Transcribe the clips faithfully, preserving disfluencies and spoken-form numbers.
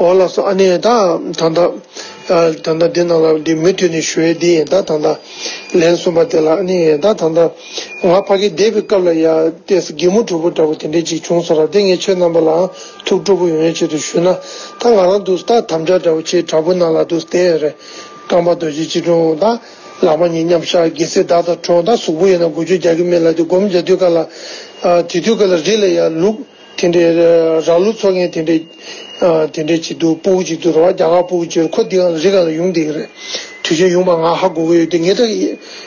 འོ་ལགས་སོ། ཨ་ནི་ད་ད་ད་ད་ད་འདི་ནང་ལ་འདི་མུ་མཐུད་ནས་ཞུ་ཡས་འདི་ཡིན། ད་ད་ད་ལན་གསུམ་པ་དེ་ལ་ཨ་ནི་ད་ད་ད་ང་ཕ་གི་བསྡད་པའི་སྐབས་ལ་ཡ་ཏོག་ཙམ་གད་མོ་དྲོ་པོ་འདྲ་པོ་དེ་འདྲས་ཅིག་བྱུང་སོང་ར། དེ་ངས་ཁྱོད་རྣམ་པ་ལའང་ཐུགས་སྤྲོ་པོ་ཡོང་ཡས་ཆེད་དུ་ཞུ་ན། ད་ང་རང་འདུག་ད་དམ་བཅའ་འདྲ་པོ་བྱས་བྲག་ཕུག་ནང་ལ་འདུག་བསྡད་ཡོད་རེད། རྐང་པ་རྡོ་རྗེ་སྐྱིལ་ཀྲུང་དང་ལག་པ་གཉིས་མཉམ་བཞག་རྒྱལ་སྲས་བདག་དང་གྲོགས་དང་གཟུགས་པོ་ཡིན་ན་འགུལ་སྐྱོད་རྒྱག་གི་མེད་ལབ་དུས་སྒོམ་རྒྱག་དུས་སྐབས་ལ་ཨ་དེ་དུས་སྐབས་ལ་རི་ལ་ཡ་ལུག་དེ་འདྲའི་ར་ལུག་འཚོ་མཁན་དེ་འདྲའི་ཨ་དེ་འདྲའི་ཅིག་འདུག་སྤུ་གུ་ཅིག་འདུག་ར་བ། རྒྱ་གར་སྤུ་གུ་ཅིག་ཁོ་འདི་ག་ལ་རི་སྒང་ལ་ཡོང་བསྡད་ཀྱི་རེད། དུས་ཆེན་ཡོང་པ་ང་ཧ་གོ་གི་ཡོད་དེ། ངས་ད་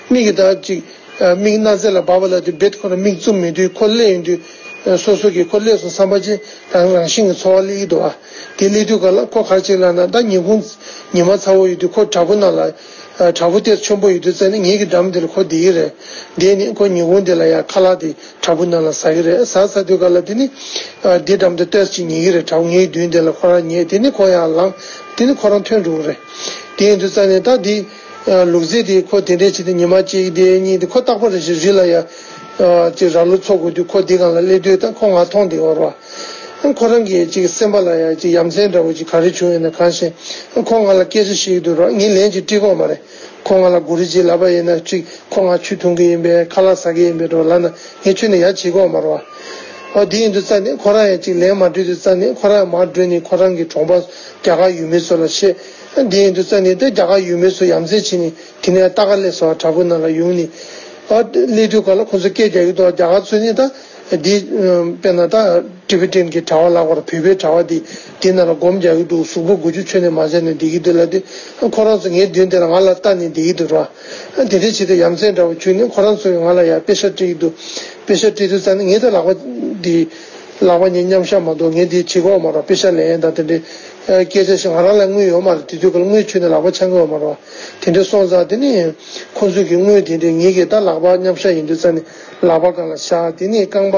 མིག་གིས་ད་ཅིག་ཨ་མིག་སྣ་རྩེ་ལ་བབས་པ་ལ་དེ་རྦད་ཁོ་རང་མིག་བཙུམ་མེད་དུས་ཁོ་སླེབས་ཡོང་དུས་ཨ་སོ་སོ་གིས་ཁོ་སླེབས་སོང་བསམ་པ་ཅིག་རང་རང་བཞིན་གྱི་ཚོར་བ་སླེབས་ཀྱི་འདུག་ཨ། དེ་སླེབས་དུས་ག་ལ་ཁོ་ག་རེ་བྱེད་ལབ་ན། ད་ཉིན་གུང་ཉི་མ་ཚ་བོ་ཡོད་དུས་ཁོ་བྲག་ཕུག་ནང་ལ་ཨ་བྲག་ཕུག་ཏོག་ཙམ་ཆེན་པོ་ཡོད་དུས་ཙ་ནི་ངེད་ཀྱི་འགྲམ་དེ་ལ་ཁོ་བསྡད་ཀྱི་རེད། བསྡད་ནས་ཁོ་ཉིན་གུང་དེ་ལ་ཡ་ཁ་ལག་དེ་བྲག་ཕུག་ནང་ལ་ཟ་གི་རེད། ཟ་ཟ་དུས་ག་ལ་དེ་ནི་ཨ་འདི་འགྲམ་དུ་ཏོག་ཙམ་ཅིག་ཉལ་གི་རེད། བྲག་ངའི་མདུན་དེ་ལ་ཁོ་རང་ཉལ། དེ་ནི་ཁོ་ཡར་ལངས། དེ་ནི་ཁོ་རང་ཐོན་འགྲོ་གི་རེད། དེ་ཡིན་དུས་ཙ་ནི་ད་འདི་ཨ་ལུག་རྫི་དེ་ཁོ་དེ་འདྲའི་བྱས་ཏེ་ཉི་མ་གཅིག་དེ་གཉིས་དེ་ཁོ་རྟག་པར་རེ་བཞིན་རི་ལ་ཡ་ཨ་ཅིག་ར་ལུག་འཚོ་དགོས་དུས་ཁོ་འདི་སྒང་ལ་སླེབས་དུས་ད་ཁོ་ང་མཐོང་བསྡད་ཡོད་རེད་བ། ཁོ་རང་གི་ཅིག་སེམས་པ་ལ་ཡ་ཅིག་ཡ་མཚན་འདྲ་བོ་ཅིག་ག་རེ་བྱུང་ཡོད་ན་གང་ཤེས། ཁོ་ང་ལ་སྐད་ཆ་བཤད་ཀྱི་འདུག་ར། ངས་ལན་ཅིག་སྤྲད་ཀྱི་ཡོད་མ་རེད། ཁོ་ང་ལ་གུ་རེ་ཅིག་ལབ་པ་ཡིན་ན་ཅིག་ཁོ་ང་ཆུ་འཐུང་གི་ཡིན་པས། ཁ་ལག་ཟ་གི་ཡིན་པས་འགྲོ་ལབ་ན་ངས་ཁྱོན་ནས་ཡ་བྱེད་ཀྱི་ཡོད་མ་རེད་བ། ཨ་དེ་ཡིན་དུས་ཙ་ནི་ཁོ་རང་ཡང་ཅིག་ལན་མ་སྤྲོད་དུས་ཙ་ནི་ཁོ་རང་མར་བྲོས་ནས་ཁོ་རང་གི་གྲོང་པ་རྒྱ་གར་ཡུལ་མི་ཚོ་ལ་བཤད། ཨ་དེ་ཡིན་དུས་ཙ་ནི་ད་རྒྱ་གར་ཡུལ་མི་ཚོ་ཡ་མཚན་བྱས་ནས་དེ་ནས་ལྟ་ག་སླེབས་སོང་བ། བྲག་ཕུག་ནང་ལ་ཡོང་ནས་ཨ་སླེབས་དུས་ག་ལ་ཁོ་ཚོ་སྐད་རྒྱག་གི་འདུག་རྒྱ་གར་ཚོ་ནི་ད་འདི་དཔེར་ན་ད་ཊི་བེ་ཊན་གྱི་གྲྭ་པ་ལབ་དགོས་རེད། བོད་པའི་གྲྭ་པ་འདི་འདི་ནང་ལ་སྒོམ་རྒྱག་གི་འདུག་གཟུགས་པོ་འགུལ་སྐྱོད་ཁྱོན་ནས་མ་བྱས་ནས་བསྡད་ཀྱི་འདུག་ལབ་དུས་ཁོ་རང་ཚོ་ངའི་མདུན་དེ་ལ་ང་ལ་ལྟ་ནས་བསྡད་ཀྱི་འདུག་ར། དེ་འདྲའི་བྱས་ཏེ་ཡ་མཚན་འདྲ་བོ་བྱུང་ནས་ཁོ་རང་ཚོས་ང་ལ་ཡ་པེ་ཤ་སྤྲད་ཀྱི་འདུག་པེ་ཤ་སྤྲད་དུས་ཙ་ནི་ངས་ད་ལག་པ་འདི་ལག་པ་གཉིས་མཉམ་བཞག་མ་གཏོགས་ངས་འདི་བྱེད་ཀྱི་ཡོད་མ་རེད། པེ་ཤ་ལེན་ཡས་དང་དེ་འདྲའི་སྐད་ཆ་ཞིག་ང་རང་ལ་དངུལ་ཡོད་མ་རེད། དེ་དུས་ཀ་ལ་དངུལ་ཁྱོན་ནས་ལག་པ་འཆང་གི་ཡོད་མ་རེད་བ། དེ་འདྲ་སོང་ཙང་དེ་ནི་ཁོང་ཚོས་ཀྱི་དངུལ་དེ་འདྲ་ངེད་ཀྱིས་ད་ལག་པ་མཉམ་བཞག་ཡིན་དུས་ཙ་ནི་ལག་པ་སྒང་ལ་བཞག་དེ་ནི་རྐང་པ་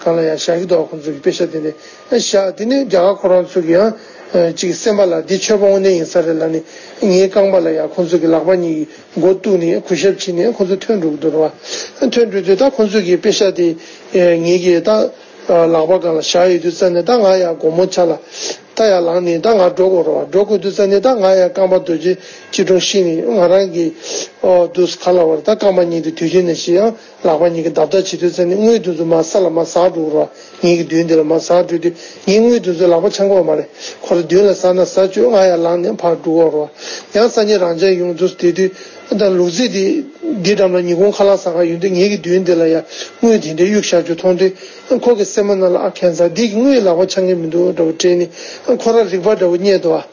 སྒང་ལ་ཡང་བཞག་གི་འདུག་ཁོང་ཚོས་ཀྱི་པེ་ཤ་དེ་འདྲ་བཞག་དེ་ནི་རྒྱ་གར་ཁོ་རང་ཚོས་ཀྱི་ཡང་ཅིག་སེམས་པ་ལ་འདི་མཆོད་པ་དངོས་གནས་ཡིན་ས་རེད་ལབ་ནས་ངའི་རྐང་པ་ལ་ཡང་ཁོང་ཚོས་ཀྱི་ལག་པ་གཉིས་མགོ་གཏུགས་ནས་གུས་ཞབས་བྱས་ནས་ཁོང་ཚོ་ཐོན་འགྲོ་གི་འདུག་ར་བ། ཐོན་འགྲོ་དུས་ད་ཁོང་ཚོས་ཀྱི་པེ་ཤ་དེ་ངེད་ཀྱིས་ད་ལག་པ་སྒང་ལ་བཞག་ཡོད་དུས་ཙ་ནི་ད་ང་ཡང་དགོང་མོ་ཆ་ལ་ད་ཡར་ལངས་ནས་ད་ང་འགྲོ་དགོས་རེད་བ། འགྲོ་དགོས་དུས་ཙ་ནི་ད་ང་ཡང་རྐང་པ་རྡོ་རྗེ་སྐྱིལ་ཀྲུང་བཤིག་ནས་ང་རང་གི་ཨོ་དུས་ག་ལ་བར་ད་རྐང་པ་གཉིས་དེ་དུས་རྒྱུན་ནས་བཤིག་ཡང་ལག་པ་གཉིས་ཀྱི་རྡབ་རྡབ་བྱེད་དུས་ཙ་ནི་དངུལ་དེ་ཚོ་མར་ས་ལ་མར་ཟག་འགྲོ་གི་རེད་བ། ངེད་ཀྱི་མདུན་དེ་ལ་མར་ཟག་འགྲོ་དུས་ངའི་དངུལ་དེ་ཚོ་ལག་པ་འཆང་གི་ཡོད་མ་རེད། ཁོ་རང་མདུན་ལ་ཟག་ན་ཟག་བཅུག་ང་ཡར་ལངས་ནས་ཕར་འགྲོ་གི་རེད་བ། ཡང་སང་ཉིན་རང་འཇགས་ཡོང་དུས་དེ་དུས་ད་ལུག་རྫི་དེ་འདི་འགྲམ་ལ་ཉིན་གུང་ཁ་ལག་ཟ་ག་ཡོང་དུས་ངེད་ཀྱི་མདུན་དེ་ལ་ཡ་དངུལ་དེ་འདྲའི་གཡུག་བཞག་རྒྱུ་མཐོང་དུས་ཁོ་གི་སེམས་པ་ནང་ལ་ཨ་ཁྱད་མཚར་འདི་གི་དངུལ་ལག་པ་འཆང་གི་མི་འདུག་འདྲ་བོ་དྲན་ནས་ཁོ་རང་རིག་པ་འདྲ་བོ་རྙེད་འདུག་བ།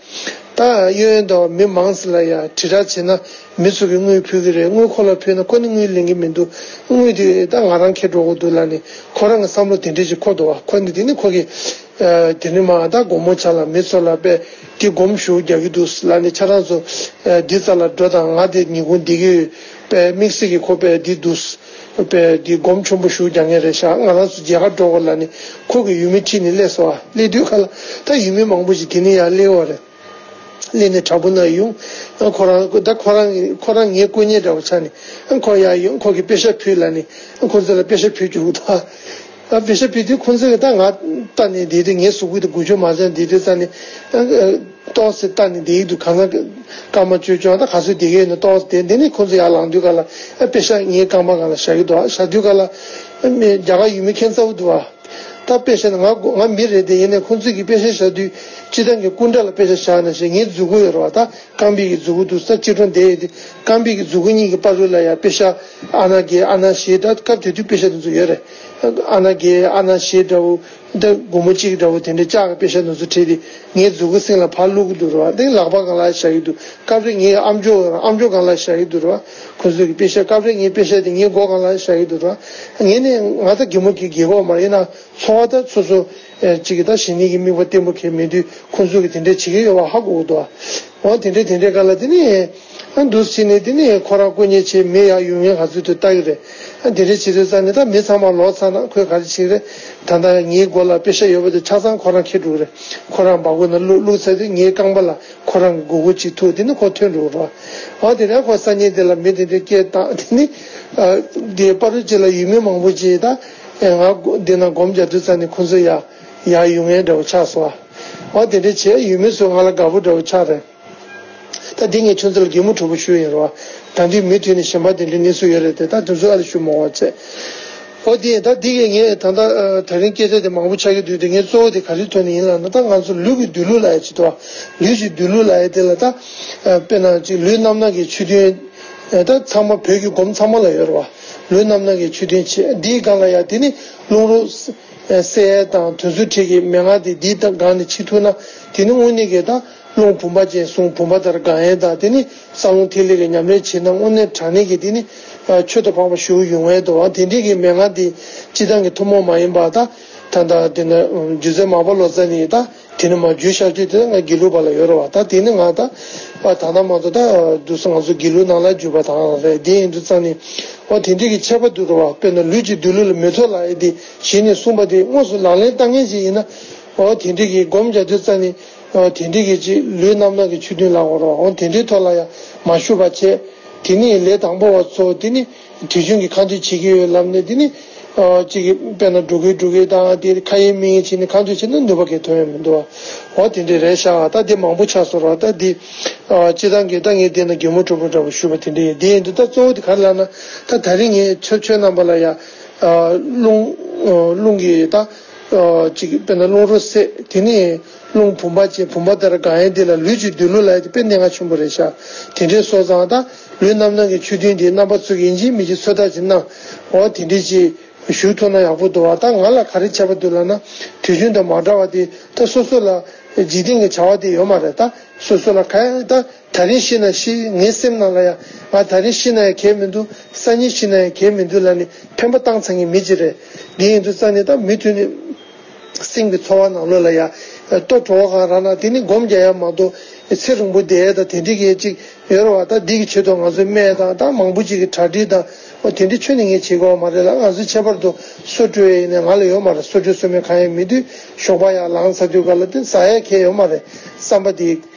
ད་གཡས་གཡོན་དུ་མི་མང་ཙམ་ལ་ཡ་དྲིལ་བསྒྲགས་བྱས་ན་མི་ཚོ་གིས་དངུལ་ཕུལ་གི་རེད། དངུལ་ཁོ་ལ་ཕུལ་ན་ཁོ་ནི་དངུལ་ལེན་གི་མི་འདུག་དངུལ་དེ་ད་ང་རང་ཁྱེར་འགྲོ་དགོས་འདུག་ལབ་ནས་ཁོ་རང་གི་བསམ་བློ་དེ་འདྲས་ཅིག་འཁོར་འདུག་བ། ཁོ་ནི་དེ་ནི་ཁོ་གི་ཨ་དེ་ནི་མ་ད་དགོང་མོ་ཆ་ལ་མི་ཚོ་ལ་དཔེ་འདི་སྒོམ་ཞུ་རྒྱག་གི་འདུག་ལབ་ནས་ཁྱེད་རང་ཚོ་ཨ་འདི་རྩ་ལ་འགྲོ་དང་། ང་དེ་ཉིན་གུང་འདི་གི་དཔེ་དམིགས་བསལ་གྱི་ཁོ་དཔེ་འདི་འདུག་དཔེ་འདི་སྒོམ་ཆེན་པོ་ཞུ་རྒྱག་མཁན་རེད་ཤག་ང་རང་ཚོ་མཇལ་ཁ་འགྲོ་དགོས་ལབ་ནས་ཁོ་གི་ཡུལ་མི་ཁྲིད་ནས་སླེབས་སོང་བ། སླེབས་དུས་ག་ལ་ད་ཡུལ་མི་མང་པོ་ཞིག་དེ་ནས་ཡར་སླེབས་པ་རེད། སླེབས་ནས་བྲག་ཕུག་ནང་ཡོང་། ཁོ་རང་ད་ཁོ་རང་ཁོ་རང་ངའི་དཀོན་གཉེར་འདྲ་བོ་ཆགས་ནས་ཁོ་ཡར་ཡོང་། ཁོ་གིས་པེ་ཤ་ཕུལ་ལབ་ནས་ཁོ་ཚོ་ལ་པེ་ཤ་ཕུལ་རྒྱུ་འདུག་ད་པེ་ཤ་ཕུལ་དུས་ཁོ་ཚོས་ད་ང་ལྟ་ནས་བསྡད་དུས་ངའི་གཟུགས་པོ་དེ་འགུལ་སྐྱོད་མ་བྱས་བསྡད་དུས་ཙ་ནས་ཏོག་ཙམ་ལྟ་ནས་བསྡད་ཀྱི་འདུག་གང་ན་སྐར་མ་བཅུ་བཅོ་ལྔ་ད་ག་ཚོད་བསྡད་ཀྱི་ཡོད་ན་ཏོག་ཙམ་བསྡད། འདི་ནས་ཁོ་ཚོ་ཡར་ལངས་དུས་ག་ལ་པེ་ཤ་ངའི་རྐང་པ་སྒང་ལ་བཞག་གི་འདུག་བཞག་དུས་ག་ལ་རྒྱ་གར་ཡུལ་མི་ཁྱད་མཚར་པོ་འདུག་བ། ད་པེ་ཤ་ནི་ང་ང་མི་རེད་དེ། ཡིན་ནའི་ཁོང་ཚོས་ཀྱི་པེ་ཤ་བཞག་དུས་སྤྱིར་བཏང་གི་སྐུ་འདྲ་ལ་པེ་ཤ་བཞག་ན་ཞེས་ངའི་མཛུ་གུ་ཡོད་རེད་བ། ད་རྐང་པའི་གི་མཛུ་གུ་འདུག་ས་སྐྱིལ་ཀྲུང་བསྡད་ཡོད་དེ། རྐང་པའི་གི་མཛུ་གུ་གཉིས་ཀྱི་བར་དུ་ལ་ཡ་པེ་ཤ་ཨ་ན་རྒྱལ་ཨ་ན་ཞེས་ད་སྐབས་དེ་དུས་པེ་ཤ་དེ་ཚོ་ཡོད་རེད། ཨ་ན་རྒྱལ་ཨ་ན་ཞེས་འདྲ་བོ་ད་སྒོར་མོ་གཅིག་འདྲ་བོ་དེ་འདྲའི་ལྕགས་ཀྱི་པེ་ཤ་དེ་ཚོ་བྲིས་ཏེ་ངའི་མཛུ་གུ་སེང་ལ་ཕར་བླུག་གི་འདུག་རེད་བ། དེ་ལག་པ་སྒང་ལ་བཞག་གི་འདུག་སྐབས་རེ་ངའི་ཨམ་ཅོག་ཨམ་ཅོག་སྒང་ལ་བཞག་གི་འདུག་རེད་བ། ཁོང་ཚོས་ཀྱི་པེ་ཤ་སྐབས་རེ་ངའི་པེ་ཤ་དེ་ངའི་མགོ་སྒང་ལ་བཞག་གི་འདུག་རེད་བ། ངས་ནི་ང་ད་གད་མོ་གི་རྒྱག་གི་ཡོད་མ་རེད། ཡིན་ན། ཚོར་བ་ད་སོ་སོ་ཨེ་གཅིག་གིས་ད་གཞི་ནས་ཀྱི་དམིགས་པ་བརྟན་པོ་གང་མེད་དུས་ཁོང་ཚོ་གིས་དེ་འདྲས་བྱེད་ཀྱི་ཡོད་པ་ཧ་གོ་གི་འདུག་འོ་དེ་འདྲས་དེ་འདྲས་ག་ལ་དེ་ནས་ཨ་འདུག་སེ་བྱས་ནས་དེ་ནས་ཁོ་རང་དཀོན་གཉེར་བྱེད་མི་ཡར་ཡོང་མཁན་ག་ཚོད་དུ་ལྟ་གི་རེད། ཨ་དེ་འདྲས་བྱེད་དུས་ཙང་ནས་ད་མི་ཚང་མ་ལོག་ཚར་ན་ཁོས་ག་རེ་བྱེད་ཀྱི་རེད། ད་ལྟ་ངའི་མགོ་ལ་པེ་ཤ་ཡོད་པ་དེ་ཆ་ཚང་ཁོ་རང་ཁྱེར་འགྲོ་གི་རེད། ཁོ་རང་སྦ་ཁུག་ནང་བླུགས་བླུགས་ཚར་དུས་ངའི་རྐང་པ་ལ་ཁོ་རང་གི་མགོ་སྐོར་གཅིག་ཐུག་དེ་ནས་ཁོ་ཐོན་འགྲོ་གི་རེད། འོ་དེ་ནས་ཁོ་སང་ཉིན་དེ་ལ་མི་དེ་འདྲས་སྐད་བཏང་དེ་ནས་ཨ་དེ་པ་རུ་ཅིག་ལ་ཡུལ་མི་མང་པོ་ཅིག་ད། ཨེ་ང་སྒོ་འདི་ན་སྒོམ་རྒྱག་དུས་ཙ་ནས་ཁོ་ཚོ་ཡར་ཡར་ཡོང་མཁན་འདྲ་བོ་ཆགས་སོང་ཨ། ཨོ་དེ་འདྲ་བྱས་ཡུལ་མི་ཚོ་ང་ལ་དགའ་པོ་འདྲ་བོ་ཆགས་རེད། ད་འདི་ངས་ཁྱོད་ཚོ་ལ་གད་མོ་དྲོ་པོ་ཞུ་ཡིན་རོ། ད་འདི་མུ་མཐུད་ནས་གཞན་པ་དེ་འདྲའི་གནས་ཚུལ་ཡོད་རེད་དེ། ད་དེ་ཚོ་ཨ་ལ་ཞུ་མ་བ་བྱས། ཨོ་དེ་ད་འདི་གས་ངས་ད་ལྟ་ད་རིང་སྐད་ཆ་དེ་མང་པོ་ཆགས་ཀྱི་འདུག་དེ་ངས་གཙོ་བོ་དེ་ག་རེ་ཐོག་ནས་ཡིན་ལབ་ན། ད་ང་ཚོ་ལུས་ཀྱི་སྡོད་ལུགས་ལབ་ཡ་ཅིག་འདུག་ལུས་ཀྱི་སྡོད་ལུགས་ལབ་ཡ་དེ་ལ་ད་དཔེར་ན་ཅིག་ལུས་རྣམ་སྣང་གི་ཆོས་བདུན། ད་ཚང་མ་བོད་ཀྱི་སྒོམ་ཚང་མ་ལ་ཡོད་རེད་བ། ལུས་རྣམ་སྣང་གི་ཆོས་བདུན་བྱས། འདིའི་སྒང་ལ་ཡ་དེ་ནི་རླུང་རོ་བསལ་ཡས་དང་དོན་ཚུལ་ཁྲིད་ཀྱི་མན་ངག་དེ་འདིའི་སྒང་ནས་བྱེད་ཐུབ་ན། དེ་ནི་དངོས་གནས་ཀྱི་ད་རླུང་བུམ་པ་ཅན་གསུང་བུམ་པ་ལྟར་དགང་ཡས་དང་། དེ་ནི་རྩ་རླུང་ཐིག་ལེ་གི་ཉམས་ལེན་བྱེད་ན་དངོས་གནས་དྲང་གནས་ཀྱི་དེ་ནི་ཆོས་དང་འཕགས་པ་ཞུ་ཡོང་ཡས་འདུག་བ། དེ་འདྲའི་གི་མན་ངག་དེ་སྤྱི་བཏང་གི་ཐུན་མོང་མ་ཡིན་པ་ད་ད་ད་དེ་ནི་རྗེ་བཙུན་མར་པ་ལོ་ཙཱ་ནི་ད། དེ་ནི་མ་རྒྱུད་བཤད་རྒྱུད་དེ་ང་དགེ་ལུགས་པ་ལ་ཡོད་རེད་བ། ད་དེ་ནི་ང་ད་ཨ་ད་ལྟ་མ་གཏོགས་ད་དུས་སུ་ང་ཚོ་དགེ་ལུགས་ནང་ལ་རྒྱུད་པ་དང་རེད། དེ་ཡིན་དུས་ཙང་ནི་ཨོ་དེ་འདྲའི་གི་ཁྱད་པར་འདུག་རེད་བ། དཔེར་ན་ལུས་ཀྱི་སྡོད་ལུགས་ལ་མི་ཐོགས་ལབ་ཡས་དེ་གཞི་ནས་གསུངས་པ་དེ་དངོས་སུ་ལག་ལེན་བསྟར་མཁན་ཞིག་ཡིན་ན། ཨོ་དེ་འདྲའི་གི་སྒོམ་རྒྱག་དུས་ཙང་ནི་ཨོ་དེ་འདྲའི་གི་ཅིག་ལུས་རྣམ་སྣང་གི་ཆོས་བདུན་ལབ་དགོས་རེད་བ། ཨོ་དེ་འདྲའི་ཐོག་ལ་ཡང་མ་ཞུགས་པ་བྱས། དེ་ནི་ལས་དང་པོ་བ་ཚོ་དེ་ནི། དུས་རྒྱུན་གྱི་ཁ་འདོན་བྱེད་ཀྱི་ཡོད་ལབ་ནས། དེ་ནི་ཨ་གཅིག་གིས་དཔེར་ན་འགྲོ་གི་འགྲོ་གི་དང་དེ་ཁ་ཡེ་མིག་ཡེ་བྱས་ནས་ཁ་འདོན་བྱས་ན་ནུས་པ་གང་ཐོན་ཡ་མི་འདུག་བ། འོ་དེ་འདྲས་རེད་ཤག་ད་དེ་མང་པོ་ཆགས་སོང་ར། ད་དེ་ཨ་སྤྱིར་བཏང་གི་ད་ངས་བལྟས་ན་གད་མོ་དྲོ་པོ་འདྲ་པོ་ཞུས་པ་དེ་འདྲས་ཡིན། དེ་ཡིན་དུས་ད་གཙོ་བོ་དེ་ག་རེ་ལབ་ན། ད་ད་རིང་ངས་ཆོས་ཆོས་རྣམ་པ་ལ་ཡ་ཨ་རླུང་ཨ་རླུང་གི་ད་ཨ་གཅིག་དཔེར་ན་རླུང་རོ་བསལ། དེ་ནས། རླུང་བུམ་པ་ཅན་བུམ་པ་ལྟར་དགང་ཡས་འདི་ལ་ལུས་ཀྱི་སྡོད་ལུགས་ལབ་ཡས་དེ་དཔེ་གནད་འགག་ཆེན་པོ་རེད་ཤག་དེ་འདྲའི་སོང་ཙང་ད་ལུས་རྣམ་སྣང་གི་ཆོས་བདུན་འདི་རྣམ་པ་ཚོ་གིས་ཡིན་གཅིག་མིན་གཅིག་ཚོད་ལྟ་བྱེད་ན། འོ་དེ་འདྲའི་ཅིག་ཞུ་ཐུབ་ན་ཡག་པོ་འདུག་བ། ད་ང་ལ་ག་རེ་བྱས་པ་འདུག་ལབ་ན། དུས་རྒྱུན་དང་མ་འདྲ་བ་དེ་ད་སོ་སོ་ལ་འཇིག་རྟེན་གྱི་བྱ་བ་དེ་ཡོད་མ་རེད། ད་སོ་སོ་ལ་ག་ཡང་ད་ད་རིང་ཤི་ན་ཤི། ངའི་སེམས་ནང་ལ་ཡང་ང་ད་རིང་ཤི་ན་ཡང་གལ་མི་འདུག་སང་ཉིན་ཤི་ན་ཡང་གལ་མི་འདུག་ལབ་ནས་འཕེན་པ་བཏང་ཚར་མཁན་མི་ཅིག་རེད། འདི་ཡིན་དུས་ཙང་ནས་ད་མུ་མཐུད་ནས། སེམས་ཀྱི་ཚོར་བ་ནང་ལོགས་ལ་ཡ། ལྟོ་བྲོ་བ་གང་རག་ན་དེ་ནི་སྒོམ་རྒྱག་ཡ་མ་གཏོགས་ཚེ་རིང་པོ་བསྡད་ཡ་དང་དེ་འདྲའི་གི་ཅིག་ཡོད་རེད་བ། ད་འདི་གི་ཆེད་དུ་ང་ཚོའི་སྨན་དང་ད་མང་པོ་ཅིག་གི་གྲ་སྒྲིག་དང་། འོ་དེ་འདྲའི་ཆོས་ནི་ངས་བྱེད་དགོས་བ་མ་རེད་ལ། ང་ཚོས་ཁྱད་པར་དུ་སོ་བཀྲུ་ཡ་ཡིན་ན་ང་ལ་ཡོད་མ་རེད། སོ་བཀྲུ་སོ་སྨན་གང་ཡང་མི་འདུག་ཞོགས་པ་ཡར་ལངས་ཚར་དུས་ག་ལ་དེ་ཟ་ཡ་གང་ཡང་ཡོད་མ་རེད། བསམ་པ་དེ།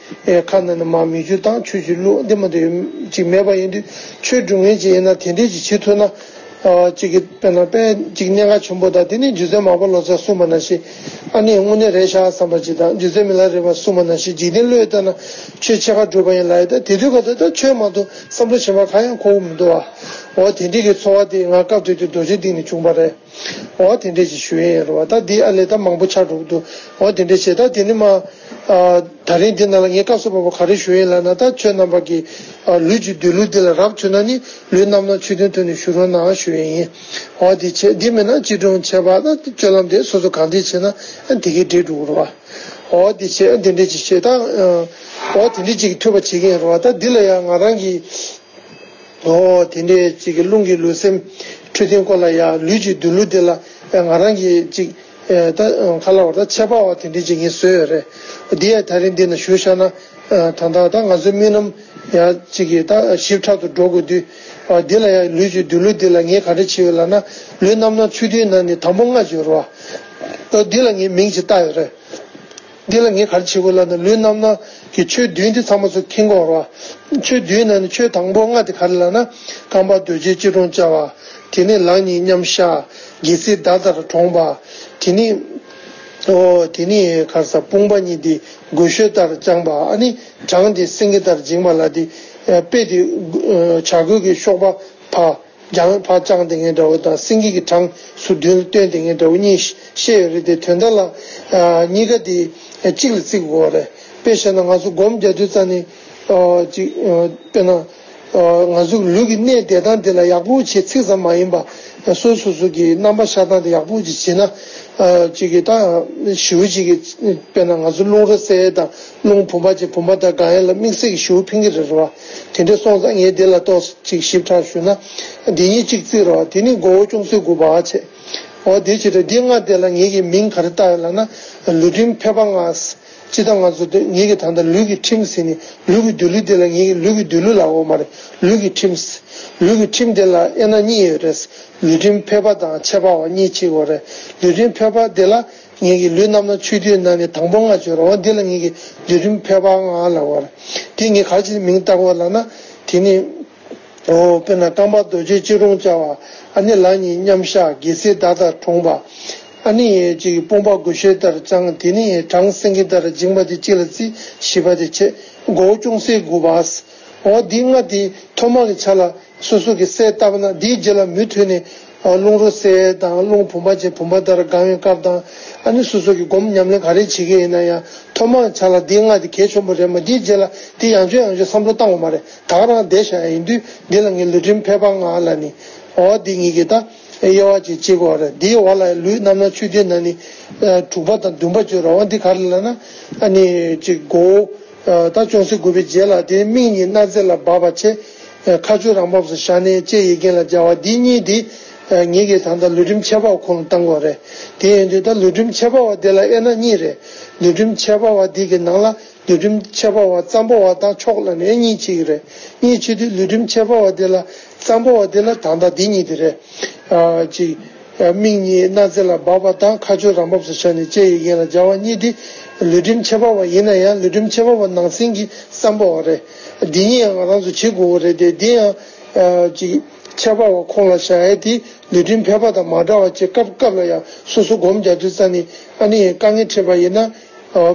ཨེ་ཁ་ནང་ནས་མར་མིག་ཆུ་བཏང་། ཆུ་ཞིག་བླུགས། འདི་མ་གཏོགས་ཅིག་མེད་པ་ཡིན་དུས། ཆོས་སྒྲུབ་མཁན་ཅིག་ཡིན་ན་དེ་འདྲས་ཅིག་བྱེད་ཐུབ་ན། ཨ་གཅིག་གི་དཔེར་ན་དཔེ་གཅིག་གནད་འགག་ཆེན་པོ་དང་། དེ་ནི་རྗེ་བཙུན་མར་པ་ལོ་ཙཱས་གསུངས་པ་ནང་བཞིན། ཨ་ནི་དངོས་གནས་རེད་ཤག་བསམ་པ་ཅིག་དང་། རྗེ་བཙུན་མི་ལ་རས་པས་གསུངས་པ་ནང་བཞིན། འཇིག་རྟེན་བློས་བཏང་ན་ཆོས་ཕྱེད་ཀ་གྲུབ་པ་ཡིན་ལབ་ཡ། ད་དེ་དུས་ག་ད་ད་ཆོས་མ་གཏོགས་བསམ་བློ་གཞན་པ་གང་ཡང་འཁོར་གྱི་མི་འདུག་བ། འོ་དེ་འདྲས་ཀྱི་ཚོར་བ་དེ་ང་སྐབས་དེ་དུས་རྡོ་རྗེ་གདན་ནས་བྱུང་བ་རེད། འོ་དེ་འདྲས་ཅིག་ཞུ་ཡས་ཡིན་རེད་བ། ད་འདི་ཨ་ལས་ད་མང་པོ་ཆགས་འགྲོ་གི་འདུག་འོ་དེ་འདྲས་བྱས། ད་དེ་ནི་མ། ཨ་ད་རིང་འདི་ནང་ལ་ངས་སྐབས་སུ་བབས་པ་ག་རེ་ཞུ་ཡིན་ལབ་ན། ད་ཁྱོད་རྣམ་པ་གིས་ཨ་ལུས་ཀྱི་སྡོད་ལུགས་འདི་ལ་རག་བྱུང་ན་ནི། ལུས་རྣམ་སྣང་ཆོས་བདུན་ཐོག་ནས་ཞུ་རོགས་གནང་ཞུ་ཡས་ཡིན། འོ་དེ་བྱས། འདི་མིན་ན་སྤྱིར་སྒྲུང་བྱས་པ་ད་སྤྱོད་ལམ་དེ་སོ་སོ་གང་འདྲས་བྱས་ན་ཨ་དེ་གས་འགྲིག་འགྲོ་གི་རེད་བ། འོ་དེ་བྱས། འདི་འདྲས་ཅིག་བྱས། ད་ཨ་འོ་དེ་འདྲས་ཅིག་ཐུབ་པ་བྱེད་ཀྱི་ཡིན་རེད་བ། ད་འདི་ལ་ཡང་ང་རང་གིས། ཨོ་དེ་འདྲའི་ཅིག་གི་རླུང་གི་ལུས་སེམས་འཕྲོད་བསྟེན་སྐོར་ལ་ཡ། ལུས་ཀྱི་སྡོད་ལུགས་དེ་ལ་ང་རང་གིས་ཅིག་ཨེ་ད་ག་ལབ་དགོས་རེད། ད་ཁྱད་པར་བ་དེ་འདྲ་ཅིག་ངས་བཟོས་ཡོད་རེད། འདི་ཡ་ད་རིང་འདི་ན་ཞུ་བཞག་ན། ཨ་ད་ལྟ་ད་ང་ཚོའི་རྨི་ལམ་ཡ་ཅིག་གི་ད་ཞིབ་ཕྲ་དུ་འགྲོ་དགོས་དུས། ཨ་འདི་ལ་ཡ་ལུས་ཀྱི་སྡོད་ལུགས་འདི་ལ་ངས་ག་འདྲ་བྱས་ཡོད་ལབ་ན། ལུས་རྣམ་སྣང་ཆོས་བདུན་ནང་ནས་དང་པོ་ལྔ་ཅིག་ཡོད་རེད་བ། ཨ་འདི་ལ་ངས་མིང་ཅིག་བཏགས་ཡོད་རེད། འདི་ལ་ངས་ག་རེ་བྱེད་དགོས་ལབ་ན། ལུས་རྣམ་སྣང་གི་ཆོས་བདུན་འདི་ཚང་མ་ཚོ་མཁྱེན་དགོས་རེད་བ། ཆོས་བདུན་ནང་ནས་ཆོས་དང་པོ་ལྔ་དེ་ག་རེ་ལབ་ན། རྐང་པ་རྡོ་རྗེ་སྐྱིལ་ཀྲུང་བཅའ་བ། དེ་ནས་ལག་གཉིས་མཉམ་བཞག་དགེ་ཚེ་ཟླ་ལྟར་དྲོངས་པ། དེ་ནས་ཨོ་དེ་ནས་ག་རེ་ཟ། དཔུང་པ་གཉིས་དེ་རྒོད་གཤོག་ལྟར་བརྐྱངས་པ། ཨ་ནི་བྲང་དེ་སེང་གེ་ལྟར་བརྗིངས་པ་ལ། དེ་དཔེ་དེ་བྱ་རྒོད་ཀྱི་གཤོག་པ་ཕར། རྒྱང་ཕར་བརྐྱངས་བསྡད་མཁན་འདྲ་བོ་དང་། སེང་གེ་གི་བྲང་ཟུར་མདུན་ལ་བཏོན་བསྡད་མཁན་འདྲ་བོ་གཉིས་བཤད་ཡོད་རེད་དེ། དོན་དག་ལ་ཨ་གཉིས་ཀ་དེ་གཅིག་ལ་བརྩི་དགོས་རེད། དཔེ་བཤད་ན་ང་ཚོ་སྒོམ་རྒྱག་དུས་ཙང་ནས་ཨ་ཅིག་ཨ་དཔེར་ན་ཨ་ང་ཚོ་ལུས་ཀྱི་གནས་བསྡད་སྟངས་དེ་ལ་ཡག་པོ་བྱས་ཚིག་ཙམ་མ་ཡིན་པ། སོ་སོ་སོ་གི་རྣམ་པ་ཤར་སྟངས་དེ་ཡག་པོ་ཅིག་བྱས་ན། ཨ་ཅིག་གི་ད་ཞེ་པོ་ཅིག་གི་དཔེར་ན་ང་ཚོ་རླུང་རོ་བསལ་ཡས་དང་། རླུང་བུམ་པ་ཅན་བུམ་པ་ལྟར་དགང་ཡས་ལ་དམིགས་བསལ་གྱི་ཞེ་པོ་ཕན་གྱི་རེད་རེད་བ། དེ་འདྲ་སོང་ཙང་ངས་འདི་ལ་ཏོག་ཙམ་ཞིབ་ཕྲ་ཞུས་ན། འདི་གཉིས་གཅིག་བརྩིས་རེད་བ། དེ་ནི་མགོ་བོ་ཅུང་ཟད་སྒུར་བ་བྱས། འོ་དེ་བྱས་ཏེ་འདི་ལྔ་དེ་ལ་ངེད་ཀྱིས་མིང་ག་རེ་བཏགས་ཡོད་ལབ་ན། ལུས་རྟེན་ཕལ་པ་ལྔ། སྤྱིར་བཏང་ང་ཚོ་དེ་ངེད་ཀྱིས་ད་ལྟ་ལུས་ཀྱི་ཁྲིམས་ཟེར་ནས། ལུས་ཀྱི་སྡོད་ལུགས་དེ་ལ་ངེད་ཀྱིས་ལུས་ཀྱི་སྡོད་ལུགས་ལབ་ཡོད་མ་རེད། ལུས་ཀྱི་ཁྲིམས། ལུས་ཀྱི་ཁྲིམས་དེ་ལ་དབྱེ་ན་གཉིས་ཡོད་རེད། ལུས་རྟེན་ཕལ་པ་དང་ཁྱད་པར་བ་གཉིས་ཕྱེ་དགོས་རེད། ལུས་རྟེན་ཕལ་པ་དེ་ལ། ངེད་ཀྱི་ལུས་རྣམ་སྣང་ཆོས་བདུན་ནང་ནས་དང་པོ་ལྔ་ཅིག་ཡོད་རེད་བ། འདི་ལ་ངེད་ཀྱིས་ལུས་རྟེན་ཕལ་པ་ལྔ་ལབ་པ་རེད། དེ་ངས་ག་རེ་བྱས་མིང་བཏགས་པ་ལབ་ན། དེ་ནི་ཨོ་དཔེར་ན་རྐང་པ་རྡོ་རྗེ་སྐྱིལ་ཀྲུང་བཅའ་བ། ཨ་ནི་ལག་གཉིས་མཉམ་བཞག་དགེ་ཚེ་ཟླ་ལྟར་དྲོངས་པ། ཨ་ནི་ཅིག་དཔུང་པ་དགུ་ཤོས་ལྟར་བཅང་། དེ་ནི་བྲང་སེང་གེ་ལྟར་བཅིངས་པ་དེ་གཅིག་ལ་བརྩི། བཞི་པ་དེ་བྱེད། མགོ་བོ་ཅུང་ཟད་སྒུར་བ། འོ་འདི་ལྔ་དེ་ཐོག་མ་གི་ཆ་ལ་སོ་སོ་གི་གསལ་བཏབ་ན། འདིའི་རྗེས་ལ་མུ་མཐུད་ནས་རླུང་རོ་བསལ་དང་རླུང་བུམ་པ་ཅན་བུམ་པ་ལྟར་དགང་བའི་སྐབས་དང་། ཨ་ནི་སོ་སོ་གི་སྒོམ་ཉམས་ལེན་ག་རེ་བྱེད་ཀྱི་ཡིན་ན་ཡང་ཐོག་མ་གི་ཆ་ལ་འདི་ལྔ་དེ་གལ་ཆེན་པོ་རེད་མ། འདིའི་རྗེས་ལ་འདི་ཡང་བསྐྱར་ཡང་བསྐྱར་བསམ་བློ་བཏང་དགོས་མ་རེད། ད་ག་རང་བསྡད་བཞག་ཡིན་དུས་འདི་ལ་ངས་ལུས་རྟེན་ཕལ་པ་ལྔ་ལབ་ནི། འོ་འདི་གཉིས་ཀྱི་ད་དབྱེ་བ་ཅིག་ཕྱེ་དགོས་རེད། འདིའི་འོག་ལ་ལུས་རྣམ་སྣང་ཆོས་བདུན་ནང་ནས་དྲུག་པ་དང་བདུན་པ་བརྗོད་རོགས། འོ་འདི་ག་རེ་ལབ་ན། ཨ་ནི་ཅིག་མགོ་བོ་ད་ཅུང་ཟད་སྒུར་བའི་རྗེས་ལ་དེ་མིག་གཉིས་སྣ་རྩེ་ལ་སྦགས་པ་བྱས། ཁ་མཆུ་རང་བབས་སུ་བཞག་ནས་ལྕེ་ཡི་གེ་ལ་སྦྱར་བ་འདི་གཉིས་དེ་ངེད་ཀྱིས་ད་ལྟ་ལུས་རྟེན་ཁྱད་པར་བ་ཁོངས་ལ་བཏང་དགོས་རེད། དེ་ཡིན་དུས་ད་ལུས་རྟེན་ཁྱད་པར་བ་དེ་ལ་དབྱེ་ན་གཉིས་རེད། ལུས་རྟེན་ཁྱད་པར་བ་འདི་གི་ནང་ལ་ལུས་རྟེན་ཁྱད་པར་བ་ཙམ་པོ་བ་དང་མཆོག་ལབ་ནས་གཉིས་ཕྱེ་གི་རེད། གཉིས་ཕྱེ་དུས་ལུས་རྟེན་ཁྱད་པར་བ་དེ་ལ་ཙམ་པོ་བ་དེ་ལ་ད་ལྟ་འདི་གཉིས་དེ་རེད། ཨ་ཅིག་མིག་གཉིས་སྣ་རྩེ་ལ་སྦགས་པ་དང་ཁ་མཆུ་རང་བབས་སུ་བཞག་ནས་ལྕེ་ཡི་གེ་ལ་སྦྱར་བ་གཉིས་དེ་ལུས་རྟེན་ཁྱད་པར་བ་ཡིན་ན་ཡང་ལུས་རྟེན་ཁྱད་པར་བ་ནང་གསེས་ཀྱི་ཙམ་པོ་བ་རེད། འདི་གཉིས་ཡང་ང་རང་ཚོ་བྱེད་དགོས་པ་རེད་དེ། འདི་ཡང་ཨ་ཅིག་ཁྱད་པར་བ་ཁོངས་ལ་བཞག་ཡས་དེ་ལུས་རྟེན་ཕལ་པ་དང་མ་འདྲ་བ་བྱས། སྐབས་སྐབས་ལ་ཡང་སོ་སོ་སྒོམ་རྒྱག་དུས་ཙ་ནས་ཨ་ནི་དཀའ་ངལ་འཕྲད་པ་ཡིན་ན།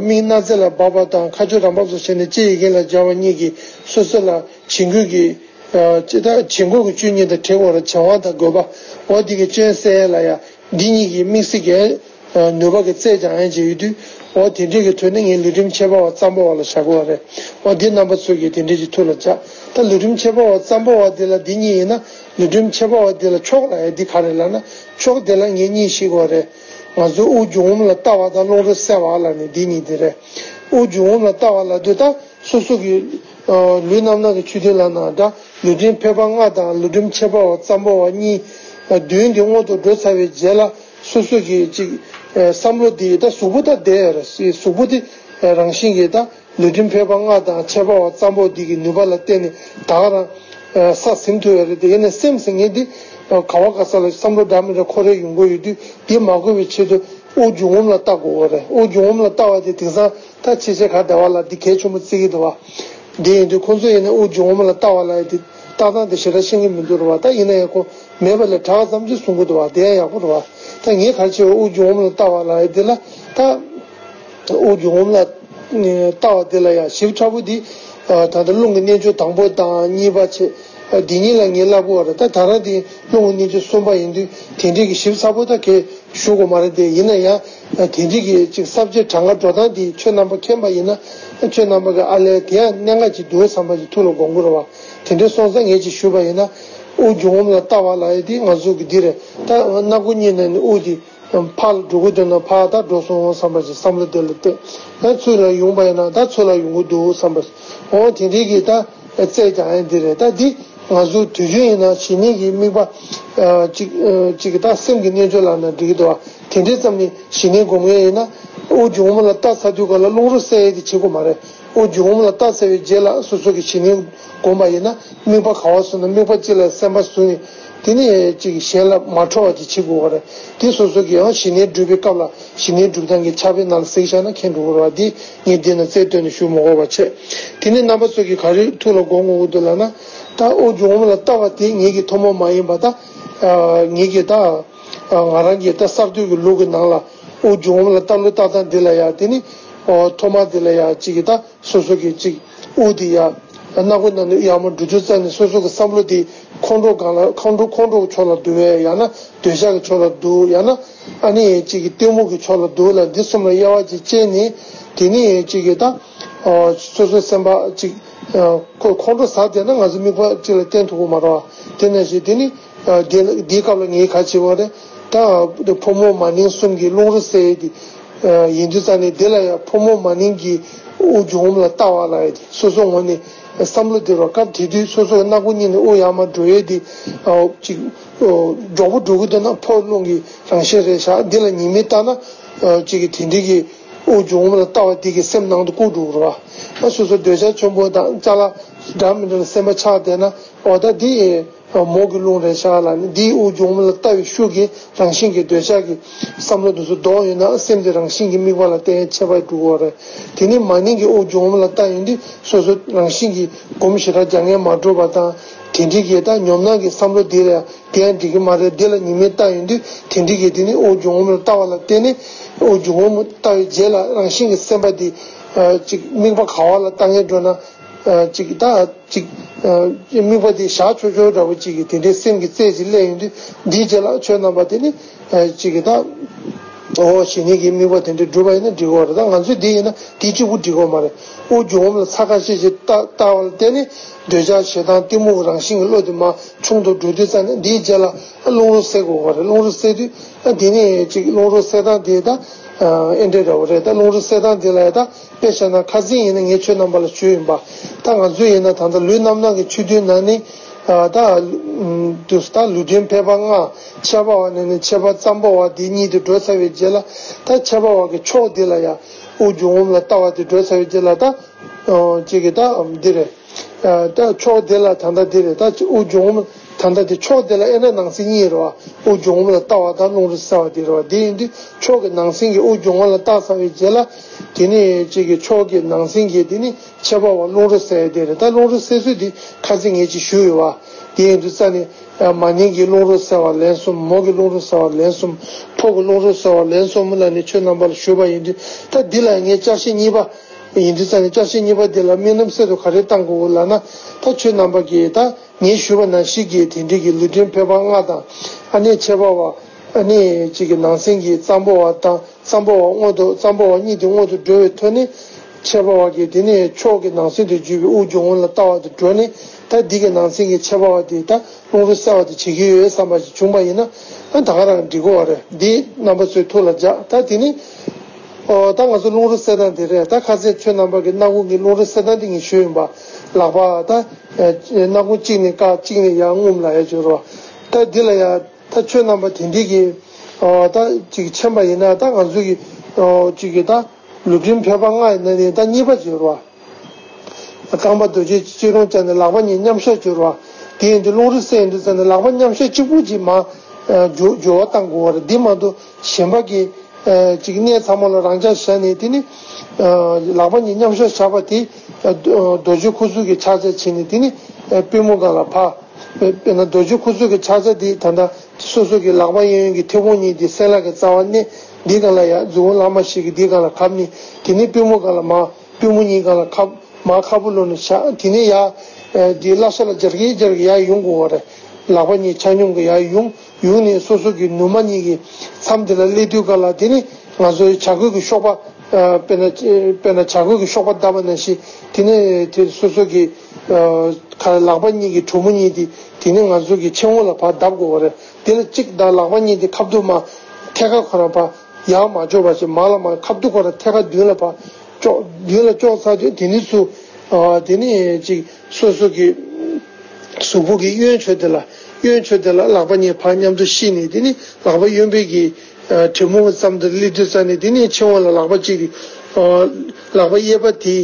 མིག་སྣ་རྩེ་ལ་སྦགས་པ་དང་ཁ་མཆུ་རང་བབས་སུ་བྱས་ནས་ལྕེ་ཡི་གེ་ལ་སྦྱར་བ་གཉིས་ཀྱིས་སོ་སོ་ལ་བྱིང་རྒོད་ཀྱི་ཨ་ཅི་ད་བྱིང་རྒོད་ཀྱི་སྐྱོན་གཉིས་དང་བྲལ་བར་བྱ་བ་དང་དགོས་པ། འོ་འདི་གི་སྐྱོན་སེལ་ལ་ཡང་འདི་གཉིས་ཀྱི་དམིགས་བསལ་གྱི་ནུས་པ་གི་རྩལ་སྦྱང་ཡས་བྱས་ཡོད་དུས། འོ་དེ་འདྲས་ཀྱི་ཐོག་ནས་ངས་ལུས་རྟེན་ཁྱད་པར་བ་ཙམ་པོ་བ་ལ་བཞག་དགོས་པ་རེད། འོ་འདི་རྣམ་པ་ཚོས་ཀྱིས་དེ་འདྲས་ཀྱི་ཐུགས་ལ་བཞག་ད་ལུས་རྟེན་ཁྱད་པར་བ་ཙམ་པོ་བ་འདི་ལ་འདི་གཉིས་ཡིན་ན། ལུས་རྟེན་ཁྱད་པར་བ་འདི་ལ་མཆོག་ལབ་ཡས་འདི་ག་རེ་ལབ་ན། མཆོག་འདི་ལ་ངས་གཉིས་ཕྱེ་དགོས་པ་རེད། ང་ཚོའི་དབུགས་འབྱུང་རྔུབ་ལ་ལྟ་བ་དང་རླུང་རོ་བསལ་བ་ལབ་ནས་འདི་གཉིས་དེ་རེད། དབུགས་འབྱུང་རྔུབ་ལ་ལྟ་བ་ལབ་དུས་ད། སོ་སོ་གི་ཨ་ལུས་རྣམ་སྣང་གི་ཆོས་བདུན་ལབ་ན་འདྲ། ལུས་རྟེན་ཕལ་པ་ལྔ་དང་ལུས་རྟེན་ཁྱད་པར་བ་ཙམ་པོ་བ་གཉིས། ཨ་བདུན་དེ་སྔོན་དུ་འགྲོ་ཚར་བའི་རྗེས་ལ་སོ་སོ་གི་ཅིག་ཨ་བསམ་བློ་དེ་ད་གཟུགས་པོ་ད་བསྡད་ཡོད་རེད། གཟུགས་པོ་དེ་རང་བཞིན་གྱིས་ད་ལུས་རྟེན་ཕལ་པ་ལྔ་དང་ཁྱད་པར་བ་ཙམ་པོ་དེ་གི་ནུས་པ་ལ་བརྟེན་ནས་ད་ག་རང་ཨ་ས་ཟིན་ཐུབ་ཡོད་རེད་དེ། ཡིན་ནའི་སེམས་ཟེར་མཁན་དེ་ཨ་ག་བ་ག་ས་ལ་བསམ་བློ་འདྲ་མི་འདྲ་འཁོར་ཡས་ཡོང་གི་ཡོད་དུས། དེ་མ་འཁོར་བའི་ཆེད་དུ་དབུགས་འབྱུང་རྔུབ་ལ་ལྟ་དགོས་པ་རེད། དབུགས་འབྱུང་རྔུབ་ལ་ལྟ་བ་དེ་དེང་སང་། ད་ཕྱི་རྒྱལ་ཁག་བསྡད་པ་ལ་འདི་གལ་ཆེན་པོ་བརྩི་གི་འདུག་བ། འདི་ཡིན་དུས་ཁོང་ཚོ་ཡིན་ན་དབུགས་འབྱུང་རྔུབ་ལ་ལྟ་བ་ལ་ཡི་དེ་ལྟ་སྟངས་དེ་ཞེ་དྲག་ཤེས་ཀྱི་མི་འདུག་རེད་བ། ད་ཡིན་ན་ཡང་ཁོ་མེད་པ་ལས་དྲག་ཙམ་ཅིག་གསུང་གི་འདུག་བ། དེ་ཡང་ཡག་པོ་རེད་བ། ད་ངས་ག་རེ་བྱས་པ་དབུགས་འབྱུང་རྔུབ་ལ་ལྟ་བ་ལ་ཡི་དེ་ལ་ད། དབུགས་འབྱུང་རྔུབ་ལ་ལྟ་བ་དེ་ལ་ཡང་ཞིབ་ཕྲ་པོ་འདི་ད་ལྟ་རླུང་གི་རྣལ་འབྱོར་དང་པོ་དང་གཉིས་པ་བྱས། འདི་གཉིས་ལ་ངས་བསླབ་དགོས་པ་རེད། ད་ད་རང་དེ་རླུང་གི་རྣལ་འབྱོར་གསུམ་པ་ཡིན་དུས་དེ་འདྲའི་གི་ཞིབ་ཚགས་པོ་ད་གས། ཞུ་དགོས་མ་རེད་དེ། ཡིན་ན་ཡང་དེ་འདྲའི་གི་ཅིག་ས་བཅད་གྲངས་ཀ་འགྲོ་སྟངས་དེ་ཁྱོད་རྣམ་པ་མཁྱེན་པ་ཡིན་ན། ཁྱོད་རྣམ་པ་གི་ཨ་ལས་དེ་ཡང་གནད་འགག་ཅིག་འདུག་བསམ་པ་ཅིག་ཐུགས་ལ་དགོངས་ཀྱི་རེད་བ། དེ་འདྲའི་སོང་ཙང་ངས་ཅིག་ཞུས་པ་ཡིན་ན། དབུགས་འབྱུང་རྔུབ་ལ་ལྟ་བ་ལབ་ཡས་དེ་ང་ཚོ་གི་འདི་རེད། ད་སྣ་སྒོ་གཉིས་ནས་ནི་དབུགས་དེ་ཕར་ལ་འགྲོ་གི་འདུག་ན་ཕར་ད་འགྲོ་སོང་བསམ་པ་ཅིག་བསམ་བློ་དེ་ལ་བཏོན། ད་ཚུར་ལ་ཡོང་པ་ཡིན་ན་ད་ཚུར་ལ་ཡོང་གི་འདུག་བསམ་པ་ཅིག་འོ་དེ་འདྲའི་གི་ད། རྩལ་སྦྱང་ཡས་འདི་རེད། ད་འདི་ང་ཚོ་དུས་རྒྱུན་ཡིན་ན་ཞི་གནས་ཀྱི་དམིགས་པ་ཨ་ཅིག་ཨ་ཅིག་ད་སེམས་ཀྱི་རྣལ་འབྱོར་ལབ་ན་འགྲིག་གི་འདུག་བ། དེ་འདྲའི་ཙམ་ནས་ཞི་གནས་སྒོམ་ཡས་ཡིན་ན། དབུགས་འབྱུང་རྔུབ་ལ་ལྟ་ཚར་དུས་ག་ལ་རླུང་རོ་བསལ་ཡས་དེ་བྱེད་དགོས་མ་རེད། དབུགས་འབྱུང་རྔུབ་ལ་ལྟ་ཚར་བའི་རྗེས་ལ་སོ་སོ་གི་ཞི་གནས་སྒོམ་པ་ཡིན་ན། དམིགས་པ་ག་བ་བཟུང་ན་དམིགས་པ་གཅིག་ལ་སེམས་པ་བཟུང་ནས། དེ་ནས་ཅིག་གཞན་ལ་མ་འཕྲོ་བ་ཅིག་བྱེད་དགོས་པ་རེད། དེ་སོ་སོ་གི་ཡང་ཞི་གནས་སྒྲུབ་པའི་སྐབས་ལ་ཞི་གནས་སྒྲུབ་སྟངས་ཀྱི་ཕྱག་དཔེ་ནང་ལ་གཟིགས་བཞག་ན་མཁྱེན་འགྲོ་གི་རེད་བ། འདི་ངས་འདི་ན་རྩལ་བཏོན་ནས་ཞུ་མ་དགོས་པ་བྱས། དེ་ནས་རྣམ་པ་ཚོ་གིས་ག་རེ་ཐུགས་ལ་དགོངས་དགོས་ཀྱི་འདུག་ལབ་ན། ད་དབུགས་འབྱུང་རྔུབ་ལ་ལྟ་བ་དེ་ངེད་ཀྱི་ཐུན་མོང་མ་ཡིན་པ། ད་ངེད་ཀྱི་ད་ང་རང་གི་ད་གསར་གཏོད་ཀྱི་ལུགས་ཀྱི་ནང་ལ་དབུགས་འབྱུང་རྔུབ་ལ་ལྟ་ལུགས་ལྟ་སྟངས་འདི་ལ་ཡང་། དེ་ནི་ཐོག་མ་འདི་ལ་ཡང་ཅིག་གི་ད། སོ་སོ་གི་ཅིག་དབུགས་དེ་ཡ་སྣ་སྒོ་ནང་ནས་ཡར་མར་འགྲོ་དུས་ཙམ་ནས་སོ་སོ་གི་བསམ་བློ་དེ་ཁོང་ཁྲོ་སྒང་ལ། ཁོང་ཁྲོ་ཁོང་ཁྲོ་གི་ཕྱོགས་ལ་འདུག་པས། ཡང་ན་འདོད་ཆགས་ཀྱི་ཕྱོགས་ལ་འདུག་ཡང་ན་ཨ་ནི་ཅིག་གི་གཏི་མུག་གི་ཕྱོགས་ལ་འདུག་ལ། འདི་གསུམ་ལ་དབྱེ་བ་ཅིག་བཅད་ནས། དེ་ནས་ཅིག་གི་ད་སོ་སོའི་སེམས་པ་ཅིག་ཁོ་ཁོང་ཁྲོ་ཟ་བསྡད་ན་ང་ཚོ་དམིགས་པ་ཅིག་ལ་བརྟན་ཐུབ་ཀྱི་མ་རེད་བ། དེ་ནང་བཞིན་དེ་ནི། ཨ་དེ་དེའི་སྐབས་ལ་ངས་ག་བྱེད་པ་རེད། ད་ཕོ་མོ་མ་ནིང་གསུམ་གྱི་རླུང་རོ་བསལ་ཡས་དེ་ཨ་ཡིན་དུས་ཙང་ནས། དེ་ལ་ཡང་ཕོ་མོ་མ་ནིང་གི་དབུགས་འབྱུང་རྔུབ་ལ་ལྟ་བ་ལབ་ཡས་དེ་སོ་སོ་ངོས་ནས་བསམ་བློ་དེ་རུ་སྐབས་དེ་དུས་སོ་སོ་སྣ་སྒོ་གཉིས་ནས་དབུགས་ཡར་མར་འགྲོ་ཡས་དེ་ཨ་ཅིག་ཨ་མགྱོགས་པོ་འགྲོ་གི་འདུག་ན་ཕོ་རླུང་གི་རང་བཞིན་རེད་ཤག་འདི་ལ་ཉི་མ་ལྟ་ན་ཨ་ཅིག་གི་དེ་འདྲའི་གི་དབུགས་འབྱུང་རྔུབ་ལ་ལྟ་བ་དེ་གི་སེམས་ནང་དུ་བཀུག་འགྲོ་གི་རེད་བ། ཨ་སོ་སོ་འདོད་ཆགས་ཆེན་པོ་དང་ཅ་ལག་འདྲ་མི་འདྲ་ལ་སེམས་པ་ཆགས་བསྡད་ན། འོ་ད་འདི་མོ་གི་རླུང་རེད་ཤག་ལབ་ནས། འདིའི་དབུགས་འབྱུང་རྔུབ་ལ་ལྟ་བའི་ཤུགས་ཀྱིས་རང་བཞིན་གྱི་འདོད་ཆགས་ཀྱི་བསམ་བློ་འདི་ཚོ་ལྡོག་ཡོང་ན། སེམས་དེ་རང་བཞིན་གྱིས་དམིགས་པ་ལ་བརྟན་ཁྱད་པར་འགྲོ་གི་རེད། དེ་ནས་མ་ནིང་གི་དབུགས་འབྱུང་རྔུབ་ལ་ལྟ་ཡོང་དུས་སོ་སོ་རང་བཞིན་གྱིས་སྒོམ་ཞེ་དྲག་རྒྱག་མཁན་མ་འགྲོ་བ་དང་ དེ་འདྲའི་གི་ད་ཉོབ་སྣང་གི་བསམ་བློ་དེ་ལ་དེ་ཡང་འགྲིག་གི་མ་རེད། དེ་ལ་ཉི་མས་ལྟ་ཡོང་དུས་དེ་འདྲའི་གི་དེ་ནི་དབུགས་འབྱུང་རྔུབ་ལ་ལྟ་བ་ལ་བརྟེན་ནས་དབུགས་འབྱུང་རྔུབ་ལྟ་བའི་རྗེས་ལ་རང་བཞིན་གྱི་སེམས་པ་དེ་ཅིག་དམིགས་པ་ག་བ་ལ་ལྟ་ངེས་འགྲོ་ན་ཅིག་ད་ཅིག་དམིགས་པ་དེ་བཞག་ཆོག་ཆོག་འདྲ་བོ་ཅིག་གི་དེ་འདྲའི་སེམས་ཀྱི་རྩལ་ཅིག་སླེབས་ཡོང་དུས་འདིའི་རྗེས་ལ་ཁྱོད་རྣམ་པ་དེ་ནི་ཅིག་གི་ད། འོ་ཞི་གནས་ཀྱི་དམིགས་པ་དེ་འདྲ་བསྒྲུབས་པ་ཡིན་ན་འགྲིག་གི་རེད། ད་ང་ཚོས་འདི་ཡིན་ན་དེ་གཅིག་པུ་འགྲིག་གི་མ་རེད། དབུགས་འབྱུང་རྔུབ་ལ་ཚ་ཁ་ཤས་ཤིག་ལྟ་ལྟ་བ་ལ་བརྟེན་ནས་འདོད་ཆགས་ཞེ་སྡང་གཏི་མུག་རང་བཞིན་གྱི་བློ་དེ་མར་ཆུང་དུ་འགྲོ་དུས་ཙམ་ནས་འདིའི་རྗེས་ལ་རླུང་རོ་བསལ་དགོས་པ་རེད། རླུང་རོ་བསལ་དུས་ཨ་དེ་ནས་ཅིག་རླུང་རོ་བསལ་སྟངས་དེ་ད་ཨེ་འདྲ་འདྲ་བོ་རེད། ད་རླུང་རོ་བསལ་སྟངས་དེ་ལ་ཡ་ད་དཔེ་བཞག་ན་ཁ་སང་ཡིན་ན་ངས་ཁྱོད་རྣམ་པ་ལ་ཞུས་ཡིན་པ། ད་ང་ཚོ་ཡིན་ན་ད་ལྟ་ལུས་རྣམ་སྣང་གི་ཆོས་བདུན་ནང་ནས་ད་དུས་ད་ལུས་རྟེན་ཕལ་པ་ལྔ། ཁྱད་པར་བ་ནས་ནི་ཁྱད་པར་ཙམ་པོ་བ་དེ་གཉིས་དེ་འགྲོ་ཚར་བའི་རྗེས་ལ་ད་ཁྱད་པར་བ་གི་ཕྱོགས་དེ་ལ་ཡ་དབུགས་འབྱུང་རྔུབ་ལ་ལྟ་བ་དེ་འགྲོ་ཚར་བའི་རྗེས་ལ་ད་ཅིག་གི་ད་འདི་རེད། ད་ཕྱོགས་དེ་ལ་ད་ལྟ་དེ་རེད། ད་དབུགས་འབྱུང་རྔུབ་ད་ལྟ་དེ་ཕྱོགས་དེ་ལ་ཨེ་འདྲ་ནང་གསེས་གཉིས་རེད་བ། དབུགས་འབྱུང་རྔུབ་ལ་ལྟ་བ་དང་རླུང་རོ་བསལ་བ་དེ་རེད་བ། དེ་ཡིན་དུས་ཕྱོགས་ཀྱི་ནང་གསེས་ཀྱི་དབུགས་འབྱུང་བ་ལ་བལྟ་ཚར་བའི་རྗེས་ལ་དེ་ནས་ཅིག་གི་ཕྱོགས་ཀྱི་ནང་གསེས་ཀྱི་དེ་ནས་ཁྱད་པར་བ་རླུང་རོ་བསལ་ཡ་དེ་རེད། ད་རླུང་རོ་བསལ་ཚུལ་དེ་ཁ་སང་ངས་ཅིག་ཞུས་ཡོད་བ། དེ་ཡིན་དུས་རྩ་ནས་མ་ནིང་གི་རླུང་རོ་བསལ་བ་ལན་གསུམ། མོ་གི་རླུང་རོ་བསལ་བ་ལན་གསུམ། ཕོ་གི་རླུང་རོ་བསལ་བ་ལན་གསུམ་ལ་ནི་ཁྱོད་རྣམ་པ་ལ་ཞུས་པ་ཡིན་དུས་ད་འདི་ལ་ངས་བསྐྱར་བཤད་གཉིས་པ་ཡིན་དུས་རྩ་ནས་བསྐྱར་བཤད་གཉིས་པ་འདི་ལ་དམིགས་རྣམ་གསལ་དུ་ག་རེ་བཏང་དགོས་ལབ་ན། ད་ཁྱོད་རྣམ་པ་གིས་ད་ངས་ཞུས་པ་ནང་བཞིན་གྱི་དེ་འདྲའི་གི་ལུས་རྟེན་ཕལ་པ་ལྔ་དང་ཨ་ནི་ཁྱད་པར་བ་ཨ་ནི་གཅིག་གི་ནང་གསེས་ཀྱི་ཙམ་པོ་བ་དང་ཙམ་པོ་བ་སྔོན་དུ་ཙམ་པོ་བ་གཉིས་དེ་སྔོན་དུ་འགྲོ་བའི་ཐོག་ནས་ཁྱད་པར་བ་གི་དེ་ནས་ཕྱོགས་ཀྱི་ནང་གསེས་དུ་བརྒྱུད་པའི་དབུགས་འབྱུང་རྔུབ་ལ་ལྟ་བ་དེ་འགྲོ་ནས་ད་འདི་གི་ནང་གསེས་ཀྱི་ཁྱད་པར་བ་དེ་ད་རླུང་རོ་བསལ་བ་དེ་བྱེད་ཀྱི་ཡོད་བསམ་པ་ཞིག་བྱུང་པ་ཡིན་ན་ཨ་ད་ག་རང་འགྲིག་གི་ཡོད་རེད། འདི་རྣམ་པ་ཚོའི་ཐུགས་ལ་འཇགས། ད་དེ་ནི་ཨོ་ད་ང་ཚོ་རླུང་རོ་བསལ་སྟངས་དེ་རེད། ད་ཁ་སང་ཁྱོད་རྣམ་པ་གི་སྣ་ཁུང་གི་རླུང་རོ་བསལ་སྟངས་དེ་ངས་ཞུས་ཡིན་པ། ལག་པ་ད་སྣ་ཁུང་གཅིག་ནས་བཀག་གཅིག་ནས་ཡར་རྔུབ་ལ་ཡ་བྱོས་རོགས། ད་འདི་ལ་ཡ་ད་ཁྱོད་རྣམ་པ་དེ་འདྲའི་གི་ཨོ་ད་ཅིག་མཁྱེན་པ་ཡིན་ན་ད་ང་ཚོ་གི་ཨོ་ཅིག་གི་ད་ལུས་རྟེན་ཕལ་པ་ལྔ་ཡིན་ན་ནི་ད་གཉིས་པ་བྱོས་རོགས། རྐང་པ་རྡོ་རྗེ་སྐྱིལ་ཀྲུང་བཅའ་ནས་ལག་པ་གཉིས་མཉམ་བཞག་སྦྱོར་བ། དེ་ཡིན་དུས་རླུང་རོ་བསལ་ཡོང་དུས་ཙམ་ནས་ལག་པ་མཉམ་བཞག་གཅིག་པུ་གྱིས་མར་སྦྱོར་སྦྱོར་བ་བཏང་དགོས་པ་རེད། འདི་མ་གཏོགས་གཞན་པ་གི་ཅིག་གནས་ཚང་མ་ལ་རང་འཇགས་བཞག་ནས་དེ་ནི་ལག་པ་གཉིས་མཉམ་བཞག་བཞག་པ་དེ་རྡོ་རྗེ་ཁུ་ཚུར་གྱི་ཕྱག་རྒྱ་བྱས་ནས་དེ་ནི་པུས་མོ་སྒང་ལ་ཕར། དཔེར་ན་རྡོ་རྗེ་ཁུ་ཚུར་གྱི་ཕྱག་རྒྱ་དེ་ད་ལྟ་སོ་སོ་གི་ལག་པ་གཡས་གཡོན་གྱི་མཐེ་བོང་གཉིས་དེ་སྲིན་ལག་གི་རྩ་བ་མནན། འདི་སྒང་ལ་ཡ་མཛུབ་མོ་ལྷག་མ་ཞིག་གིས་འདི་སྒང་ལ་ཁ་མནན། དེ་ནི་པུས་མོ་སྒང་ལ་མར། པུས་མོ་གཉིས་སྒང་ལ་ཁ། མར་ཁ་སྤུ་ལོག་ནས་བཞག་དེ་ནས་ཡར། ཨ་འདི་བརླ་ཤ་ལ་སྦྱར་གྱིན་སྦྱར་གྱིན་ཡར་ཡོང་དགོས་པ་རེད། ལག་པ་གཉིས་ཆ་སྙོམས་ཀྱིས་ཡར་ཡོང་། ཡོང་ནས་སོ་སོ་གི་ནུ་མ་གཉིས་ཀྱི་མཚམས་དེ་ལ་སླེབས་དུས་སྐབས་ལ་དེ་ནི་ང་ཚོའི་བྱ་རྒོད་ཀྱི་གཤོག་པ། ཨ་དཔེར་ན་དཔེར་ན་བྱ་རྒོད་ཀྱི་གཤོག་པ་བརྡབས་པ་ནང་བཞིན་དེ་ནས་དེ་སོ་སོ་གི་ཨ་ཁ་ལག་པ་གཉིས་ཀྱི་གྲུ་མོ་གཉིས་དེ་དེ་ནི་ང་ཚོ་གི་མཆན་འོག་ལ་ཕར་བརྡབ་དགོས་པ་རེད། དེ་ལ་གཅིག་དང་ལག་པ་གཉིས་དེ་ཁ་ཐུག་མར་ཐད་ཀར་ཁོ་རང་ཕར། ཡར་མ་འཇོག་པ་བྱས་མར་ལ་མར་ཁ་ཐུག་ཁོ་རང་ཐད་ཀར་མདུན་ལ་ཕར་ཅོག་མདུན་ལ་ཅོག་ཚར་དུས་དེ་ནི་ཚུར། ཨ་དེ་ནི་ཅིག་སོ་སོ་གི་གཟུགས་པོ་གི་གཡོན་ཕྱོགས་དེ་ལ། གཡོན་ཕྱོགས་དེ་ལ་ལག་པ་གཉིས་ཕར་མཉམ་དུ་བཤིག་ནས་དེ་ནི་ལག་པ་གཡོན་པའི་གི་ཨ་གྲུ་མོ་གི་མཚམས་དེར་སླེབས་དུས་ཙམ་ནས་དེ་ནི་མཆན་འོག་ལ་ལག་པ་གཅིག་གི་ཨ་ལག་པ་གཡས་པ་དེ་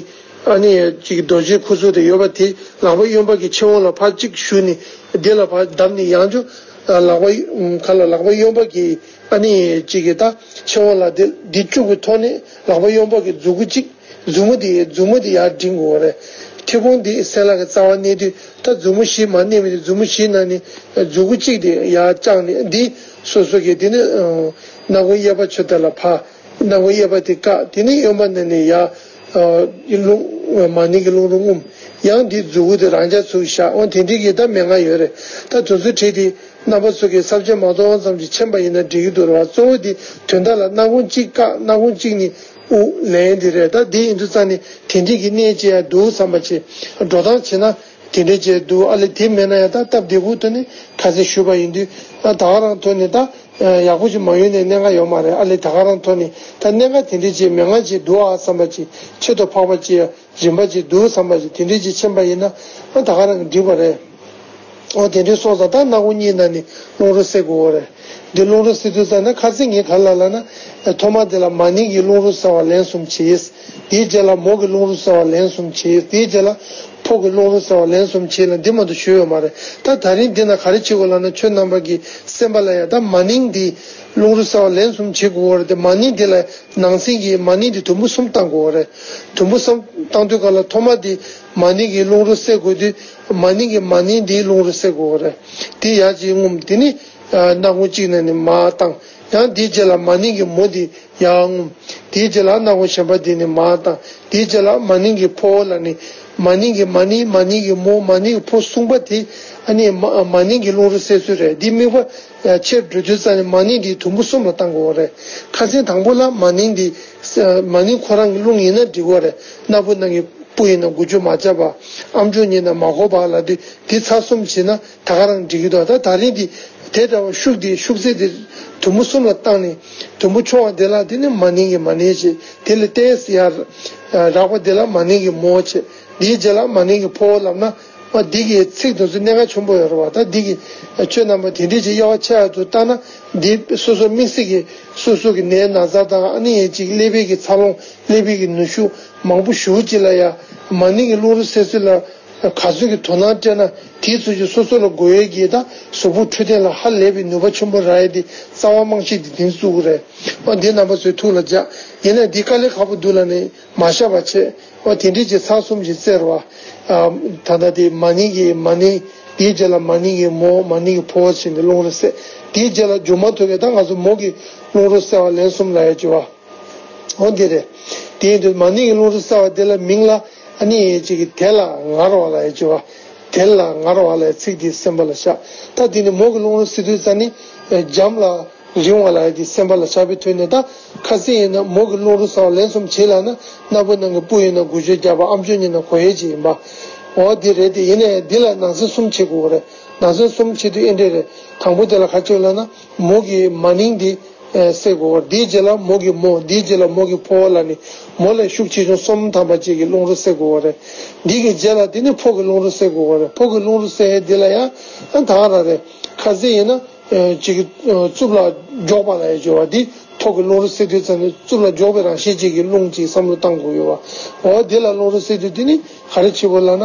ཨ་ནི་ཅིག་རྡོ་རྗེ་ཁུ་ཚུར་དེ་ཡོད་པ་དེ་ལག་པ་གཡོན་པ་གི་མཆན་འོག་ལ་ཕར་གཅིག་གཞུས་ནས་དེ་ལ་ཕར་བརྡབས་ནས་ཡང་ཅུང་ཨ་ལག་པ་ཁ་ལ་ལག་པ་གཡོན་པ་གི་ཨ་ནི་གཅིག་གི་ད་མཆན་འོག་ལ་དེ་འདི་བཅུག་གི་ཐོག་ནས་ལག་པ་གཡོན་པ་གི་མཛུག་གུ་གཅིག་མཛུབ་མོ་དེ་མཛུབ་མོ་དེ་ཡར་བསྒྲེང་དགོས་པ་རེད། མཐེ་བོང་དེ་སྲིན་ལག་གི་རྩ་བ་མནན་དུས་ད་མཛུབ་མོ་བཞི་མར་མནན་མི་དེ་མཛུབ་མོ་བཞི་ནང་ནས་མཛུག་གུ་གཅིག་དེ་ཡར་བརྐྱངས་ནས་འདི་སོ་སོ་གི་དེ་ནི་སྣ་ཁུང་གཡས་པ་ཕྱོགས་དེ་ལ་ཕར། སྣ་ཁུང་གཡས་པ་དེ་བཀག་དེ་ནི་གཡོན་པ་ནས་ནས་ཡར། ཨ་རླུང་། མ་ནིང་གི་རླུང་རོ་རྔུབ། ཡང་འདི་མཛུག་གུ་དེ་རང་འཇགས་ཚུར་བཞག་འོ་དེ་འདྲའི་གི་ད་མན་ངག་ཡོད་རེད། ད་དེ་ཚོའི་གྲས་དེ་རྣམ་པ་ཚོ་གིས་ས་བཅད་མ་རྫོགས་ཙམ་ཞིག་མཁྱེན་པ་ཡིན་ན་འགྲིག་གི་འདུག་རེད་བ། གཙོ་བོ་དེ་དོན་དག་ལ་སྣ་ཁུང་གཅིག་བཀག་སྣ་ཁུང་གཅིག་ནས་དབུགས་ལེན་དེ་རེད། ད་དེ་ཡིན་དུས་ཙང་ནས་དེ་འདྲའི་གི་གནད་ཅིག་ཡང་འདུག་བསམ་པ་ཅིག་འགྲོ་སྟངས་བྱས་ན་དེ་འདྲའི་ཅིག་འདུག་ཨ་ལས་དེ་མེད་ན་ཡང་ད་སྟབས་བདེ་པོ་ཐོག་ནས་ཁ་སང་ཞུས་པ་ཡིན་དུས་ད་ག་རང་ཐོག་ནས་ད་ཡག་པོ་ཅིག་མ་ཡོང་ནས་གནད་འགག་ཡོད་མ་རེད། ཨ་ལས་ད་ག་རང་ཐོག་ནས་ད་གནད་འགག་དེ་འདྲའི་ཅིག་མན་ངག་ཅིག་འདུག་ཨ་བསམ་པ་ཅིག་ཁྱད་དུ་འཕགས་པ་ཅིག་རིམ་པ་ཅིག་འདུག་བསམ་པ་ཞིག་དེ་འདྲའི་ཅིག་མཁྱེན་པ་ཡིན་ན་ཨ་ད་ག་རང་གིས་འགྲིག་པ་རེད། ཨོ་དེ་འདྲའི་སོང་ཙང་ད་སྣ་ཁུང་གཉིས་ནང་ནས་རླུང་རོ་བསལ་དགོས་པ་རེད། འདི་རླུང་རོ་སེལ་དུས་ཙ་ན་ཁ་སང་ངས་ག་ལ་ལབ་ན། ཐོག་མ་དེ་ལ་མ་ནིང་གི་རླུང་རོ་སེལ་བ་ལན་གསུམ་བྱས། དེའི་རྗེས་ལ་མོ་གི་རླུང་རོ་སེལ་བ་ལན་གསུམ་བྱས། དེའི་རྗེས་ལ་ཕོ་གི་རླུང་རོ་སེལ་བ་ལན་གསུམ་བྱས་ལ་འདི་མ་གཏོགས་ཞུས་ཡོད་མ་རེད། ད་ད་རིང་འདི་ན་ག་རེ་བྱེད་དགོས་ལབ་ན། ཁྱོད་རྣམ་པ་གི་སེམས་པ་ལ་ཡ་ད་མ་ནིང་འདི་རླུང་རོ་སེལ་བ་ལན་གསུམ་བྱེད་དགོས་པ་རེད་དེ། མ་ནིང་འདི་ལ་ནང་སེམས་ཀྱི་མ་ནིང་འདི་དུམ་བུ་གསུམ་བཏང་དགོས་པ་རེད། དུམ་བུ་གསུམ་བཏང་དུས་ག་ལ་ཐོག་མ་འདི་མ་ནིང་གི་རླུང་རོ་སེལ་དགོས་དུས། མ་ནིང་གི་མ་ནིང་འདིའི་རླུང་རོ་སེལ་དགོས་པ་རེད། དེ་ཡར་ཅིག་རྔུབ། དེ་ནི་སྣ་ཁུང་གཅིག་ནས་ནི་མར་བཏང་། ཡང་དེའི་རྗེས་ལ་མ་ནིང་གི་མོ་འདི་ཡར་རྔུབ། དེའི་རྗེས་ལ་སྣ་ཁུང་གཞན་པ་འདི་ནས་མར་བཏང་། དེའི་རྗེས་ལ་མ་ནིང་གི་ཕོ་ལ་ནི། མ་ནིང་གི་མ་ནིང་། མ་ནིང་གི་མོ། མ་ནིང་གི་ཕོ་གསུམ་པ་དེ་ཨ་ནི་མ་མ་ནིང་གི་རླུང་རོ་སེལ་ཚུལ་རེད། འདི་དམིགས་པ་ཆེར་འགྲོ་དུས་ཙ་ནི་མ་ནིང་འདི་དུམ་བུ་གསུམ་ལ་བཏང་དགོས་པ་རེད། ཁ་སང་དང་པོ་ལ་མ་ནིང་འདི་མ་ནིང་ཁོ་རང་གི་རླུང་ཡིན་ན་འགྲིག་གི་རེད། སྣ་བུག་ནང་གི་སྤུ་ཡིན་ན་འགུལ་སྐྱོད་མ་བྱས་པ། ཨམ་ཅོག་ཡིན་ན་མ་གོ་བ་ལ་དུས་འདི་ཚར་གསུམ་བྱས་ན་ད་ག་རང་འགྲིག་གི་འདུག་ད་ད་རིང་འདི་དེ་འདྲ་བ་ཤུགས་འདི་ཤུགས་ཚད་འདི་དུམ་བུ་གསུམ་ལ་བཏང་ནས། དུམ་བུ་ཆུང་བ་དེ་ལ་དེ་ནི་མ་ནིང་གི་མ་ནིང་བྱེད། དེ་ལས་ཏོག་ཙམ་ཡར་རགས་པ་དེ་ལ་མ་ནིང་གི་མོ་བྱེད། འདིའི་རྗེས་ལ་མ་ནིང་གི་ཕོ་ལབ་ན། འདི་གི་ཚིག་དེ་ཚོ་གནད་འགག་ཆེན་པོ་ཡོད་རེད་བ། ད་འདི་གི་ཁྱོད་རྣམ་པ་དེ་འདྲས་ཅིག་དབྱེ་བ་ཕྱེ་ཡག་ཏུ་བལྟ་ན། འདི་སོ་སོ་དམིགས་བསལ་གྱི་སོ་སོ་གི་ནད་ན་ཚ་དང་། ཨ་ནི་ཡང་ཅིག་ཀླད་པའི་གི་འཚར་ལོངས། ཀླད་པའི་གི་ནུས་ཤུགས། མང་པོ་ཞེ་པོ་ཅིག་ལ་ཡ་མ་ནིང་གི་རླུང་རོ་སེལ་ཚུལ་ལ་ག་ཚོད་ཀྱི་དོ་སྣང་སྤྲད་ན། དེའི་ཚོད་ཀྱི་སོ་སོ་ལ་དགོས་ཡས་ཀྱི་ད་གཟུགས་པོ་འཕྲོད་བསྟེན་ལ་ཧ་ལས་པའི་ནུས་པ་ཆེན་པོ་རག་ཡས་དེ་རྩ་བ་རྨང་གཞི་དེ་དེང་བཙུགས་ཀྱི་རེད། ཨ་འདི་རྣམ་པ་ཚོའི་ཐུགས་ལ་འཇགས། ཡིན་ན་འདི་དཀའ་ལས་ཁག་པོ་འདུག་ལབ་ནས་མ་བཞག་པ་བྱས། ཨ་དེ་འདྲས་ཀྱི་ཚར་གསུམ་ཞིག་བཙལ་བ། ཨ་ད་ལྟ་དེ་མ་ནིང་གི་མ་ནིང་། དེའི་རྗེས་ལ་མ་ནིང་གི་མོ། མ་ནིང་གི་ཕོ་བྱས་ནས་རླུང་རོ་སེལ། དེའི་རྗེས་ལ་མཇུག་མ་ཐུག་གི་ད་ང་ཚོ་མོ་གི་རླུང་རོ་སེལ་བ་ལན་གསུམ་ལབ་ཡས་ཀྱི་བ། འོ་འདི་རེད། དེ་ཡིན་དུས་མ་ནིང་གི་རླུང་རོ་སེལ་བ་དེ་ལ་མིང་ལ་ཨ་ནི་ཅིག་གི་དལ་ལ་ངར་བ་ལབ་ཡས་ཀྱི་བ། དལ་ལ་ངར་བ་ལབ་ཡས་ཚིག་དེ་སེམས་པ་ལ་བཞག་ད་དེ་ནི་མོ་གི་རླུང་རོ་སེལ་དུས་ཙ་ནི་འཇམ་ལ་རིང་བ་ལབ་ཡས་དེ་སེམས་པ་ལ་བཞག་པའི་དུས་ནས། ད་ཁ་སང་ཡིན་ན་མོ་གི་རླུང་རོ་སེལ་བ་ལན་གསུམ་བྱེད་ལབ་ན། སྣ་བུག་ནང་གི་སྤུ་ཡིན་ན་འགུལ་སྐྱོད་རྒྱག་པ། ཨམ་ཅོག་ཡིན་ན་གོ་ཡས་ཅིག་ཡིན་པ། འོ་དེ་རེད་དེ། ཡིན་ནའི་འདི་ལ་ནང་གསེས་གསུམ་བྱེད་དགོས་རེད། ནང་གསེས་གསུམ་བྱེད་དུས་ཨེ་འདྲས་རེད། དང་པོ་དེ་ལ་ག་ཅིག་ལབ་ན། མོ་གི་མ་ནིང་འདི་ཨེ་སེལ་དགོས་པ། དེའི་རྗེས་ལ་མོ་གི་མོ། དེའི་རྗེས་ལ་མོ་གི་ཕོ་ལ་ནི། མོ་ལས་ཤུགས་ཆེ་ཆུང་གསུམ་ཐམ་པ་གཅིག་གི་རླུང་རོ་སེལ་དགོས་པ་རེད། འདི་གི་རྗེས་ལ་དེ་ནི་ཕོ་གི་རླུང་རོ་སེལ་དགོས་པ་རེད། ཕོ་གི་རླུང་རོ་སེལ་ཡས་འདི་ལ་ཡང་ཨ་ད་ག་རང་རེད། ཁ་སང་ཡིན་ན་ཨེ་གཅིག་གི་ཨེ་རྩུབ་ལ་མགྱོགས་པ་ལབ་ཡས་ཀྱི་བ། འདི་ཕོ་གི་རླུང་རོ་སེལ་དུས་ཙ་ནི་རྩུབ་ལ་མགྱོགས་པའི་རང་བཞིན་ཅིག་གི་རླུང་ཅིག་བསམ་བློ་བཏང་དགོས་ཡོད་བ། འོ་འདི་ལ་རླུང་རོ་སེལ་དུས་འདི་ནི་ག་རེ་བྱེད་དགོས་ལབ་ན།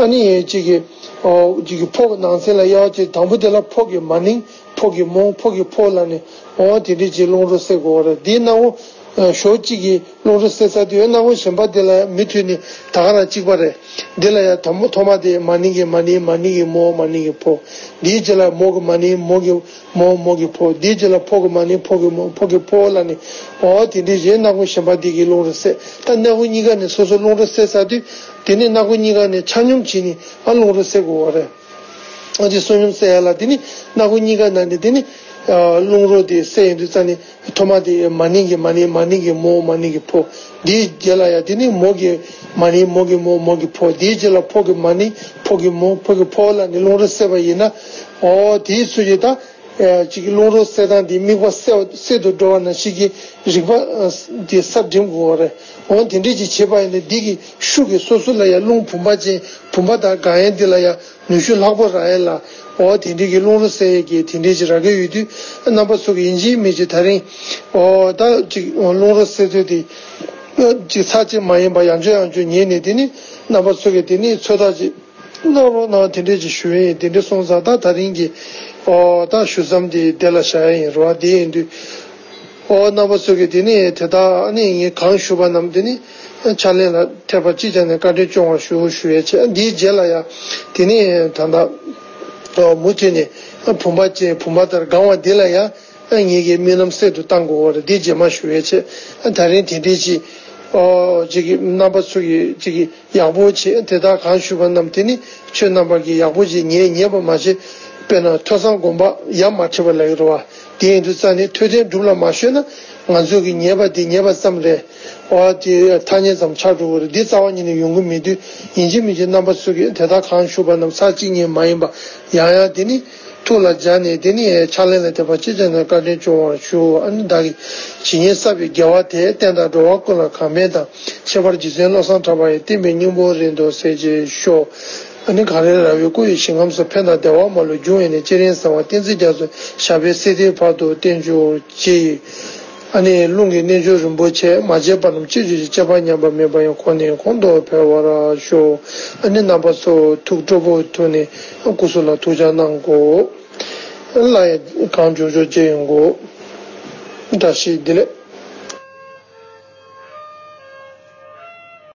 ཨ་ནི་ཨེ་གཅིག་གི་ཨོ་གཅིག་གི་ཕོ་གི་ནང་གསེས་ལ་དབྱེ་བ་བྱེད། དང་པོ་དེ་ལ་ཕོ་གི་མ་ནིང་། ཕོ་གི་མོ། ཕོ་གི་ཕོ་ལབ་ནས། འོ་དེ་འདྲས་ཀྱི་རླུང་རོ་སེལ་དགོས་པ་རེད། འདིའི་སྣ་བུག་ཨ་ཞོ་གཅིག་གི་རླུང་རོ་སེལ་ཚར་དུས་སྣ་བུག་གཞན་པ་དེ་ལ་མུ་མཐུད་ནས་ད་ག་རང་གཅིག་པ་རེད། འདི་ལ་ཡང་དང་པོ་ཐོག་མ་དེ་མ་ནིང་གི་མ་ནིང་། མ་ནིང་གི་མོ། མ་ནིང་གི་ཕོ། འདིའི་རྗེས་ལ་མོ་གི་མ་ནིང་། མོ་གི་མོ། མོ་གི་ཕོ། འདིའི་རྗེས་ལ་ཕོ་གི་མ་ནིང་། ཕོ་གི་མོ། ཕོ་གི་ཕོ་ལབ་ནས། འོ་དེ་འདྲས་ཀྱི་སྣ་བུག་གཞན་པ་དེ་གི་རླུང་རོ་སེལ། ད་སྣ་བུག་གཉིས་ཀ་ནས་སོ་སོ་རླུང་རོ་སེལ་ཚར་དུས། དེ་ནས་སྣ་བུག་གཉིས་ཀ་ནས་ཆ་སྙོམས་བྱས་ནས་ཨ་རླུང་རོ་སེལ་དགོས་པ་རེད། ཨ་དེ་བསོད་སྙོམས་སེལ་ཡ་ལ་དེ་ནི་སྣ་བུག་གཉིས་ཀ་ནང་ནས་དེ་ནི་ཨ་རླུང་རོ་དེ་སེལ་ཡོང་དུས་ཙ་ནི། ཐོག་མ་དེ་མ་ནིང་གི་མ་ནིང་། མ་ནིང་གི་མོ། མ་ནིང་གི་ཕོ། དེའི་རྗེས་ལ་ཡང་དེ་ནི་མོ་གི་མ་ནིང་། མོ་གི་མོ། མོ་གི་ཕོ། དེའི་རྗེས་ལ་ཕོ་གི་མ་ནིང་། ཕོ་གི་མོ། ཕོ་གི་ཕོ་ལབ་ནས་རླུང་རོ་སེལ་བ་ཡིན་ན། ཨོ་དེའི་ཚུལ་གྱིས་ད་ཨ་ཅིག་རླུང་རོ་སེལ་སྟངས་དེ་དམིགས་པ་གསལ་གསལ་དུ་འགྲོ་བ་ནང་བཞིན་གྱི་རིག་པ་ཨ་དེ་གསར་འགྲིམ་དགོས་པ་རེད། འོ་དེ་འདྲས་ཅིག་བྱེད་པ་ཡིན་ན། འདི་གི་ཤུགས་ཀྱིས་སོ་སོ་ལ་ཡང་རླུང་བུམ་པ་ཅན། བུམ་པ་དང་སྒང་ཡན་འདི་ལ་ཡང་ནུས་ཤུགས་ལྷག་པོ་རག་ཡས་ལ། འོ་དེ་འདྲས་ཀྱི་རླུང་རོ་སེལ་ཡས་ཀྱི་དེ་འདྲས་ཅིག་རག་གི་ཡོད་དུས། རྣམ་པ་ཚོ་གི་ཡིན་གཅིག་མིན་གཅིག་ད་རིང་། འོ་ད་ཅིག་རླུང་རོ་སེལ་ཚུལ་དེ་ཅིག་ཚར་གཅིག་མ་ཡིན་པ་ཡང་བསྐྱར་ཡང་བསྐྱར་ཉན་ནས། དེ་ནི་རྣམ་པ་ཚོ་གི་དེ་ནི་ཚོད་ལྟ་ཅིག་གནང་རོགས་གནང་། དེ་འདྲས་ཅིག་ཞུ་ཡས་ཡིན། དེ་འདྲས་སོང་ཙང་ད་ད་རིང་གི་འོ་ད་ཞུ་མཚམས་དེ་དེ་ལ་བཞག་ཡས་ཡིན་རོ། དེ་ཡིན་དུས། ཨོ་རྣམ་པ་ཚོ་གིས་དེ་ནི་དེ་དག་ཨ་ནི་ངས་གང་ཞུས་པ་རྣམས་དེ་ནི་ཕྱག་ལེན་ལ་ཐེབས་པ་ཅིག་བྱས་ནས་བཀའ་དྲིན་སྐྱོང་བར་ཞུ་ཞུ་ཡས་བྱས། འདིའི་རྗེས་ལ་ཡང་དེ་ནི་ད་ལྟ་ཨོ་མུ་མཐུད་ནས་བུམ་པ་ཅན་བུམ་པ་ལྟར་གང་བ་འདི་ལ་ཡང་ཨ་ངེད་ཀྱི་སྨོན་ལམ་གསལ་དུ་བཏང་དགོས་པ་རེད། འདིའི་རྗེས་མ་ཞུ་ཡས་བྱས། ཨ་ད་རིང་དེ་འདྲས་ཅིག་ཨོ་ཅིག་གི་རྣམ་པ་ཚོ་གིས་ཅིག་གི་ཡག་པོ་བྱེད། དེ་དག་གང་ཞུས་པ་རྣམས་དེ་ནི་ཁྱོད་རྣམ་པ་གིས་ཡག་པོ་བྱེད། ཉན་ཉན་པ་མ་བྱེད། དཔེར་ན་ཐོས་བསམ་སྒོམ་པ་ཡ་མ་བྲལ་བ་ལབ་ཀྱི་རེད་བ། དེ་ཡིན་དུས་ཙ་ནི་ཐོས་དོན་སྒྲུབ་ལ་མ་གཞོལ་ན་ང་ཚོ་གིས་ཉན་པ་དེ་ཉན་པ་ཙམ་རེད། འོ་དེ་ཐ་སྙད་ཙམ་ཆགས་འགྲོ་གི་རེད། འདི་རྩ་བ་ཉིད་ནས་ཡོང་གི་མེད་དུས། ཡིན་གཅིག་མིན་གཅིག་རྣམ་པ་ཚོ་གིས་དེ་དག་གང་ཞུས་པ་རྣམས་ཚར་གཅིག་ཉིད་མ་ཡིན་པ་ཡང་ཡང་དེ་ནི་ཐུགས་ལ་འཇགས་ནས། དེ་ནི་ཕྱག་ལེན་ལ་ཐེབས་པ་ཅིག་བྱས་ནས་བཀའ་དྲིན་སྐྱོང་བར་ཞུ། ཨ་ནི་བདག་གིས་ཇི་སྙེད་བསགས་པའི་དགེ་བ་དེས་བསྟན་དང་འགྲོ་བ་ཀུན་ལ་གང་ཕན་དང་། ཁྱད་པར་རྗེ་བཙུན་བློ་བཟང་གྲགས་པ་ཡི་བསྟན་པའི་སྙིང་པོ་རིང་དུ་གསལ་བྱེད་ཤོག། ཨ་ནི་གངས་རི་ར་བས་བསྐོར་བའི་ཞིང་ཁམས་སུ་ཕན་དང་བདེ་བ་མ་ལུས་འབྱུང་བའི་ནི་སྤྱན་རས་གཟིགས་དབང་བསྟན་འཛིན་རྒྱ་མཚོ་ཞབས་པད་སྲིད་མཐའི་བར་དུ་བརྟན་གྱུར་ཅིག་ཨ་ནི་རླུང་གི་རྣལ་འབྱོར་རིན་པོ་ཆེ་མ་སྐྱེས་པ་རྣམས་སྐྱེ་གྱུར་ཅིག་སྐྱེས་པ་ཉམས་པ་མེད་པ་ཡང་གོང་ནས་གོང་དུ་འཕེལ་བར་ཤོག་ཨ་ནི་རྣམ་པ་ཚོ་ཐུགས་སྤྲོ་པོ་ཐོག་ནས་སྐུ་གཟུགས་ལ་ཐུགས་ཅག་གནང་གོ། ལ་ཡ་གང་བྱུང་བྱུང་བྱེད་ཡོང་གོ། བཀྲ་ཤིས་བདེ་ལེགས།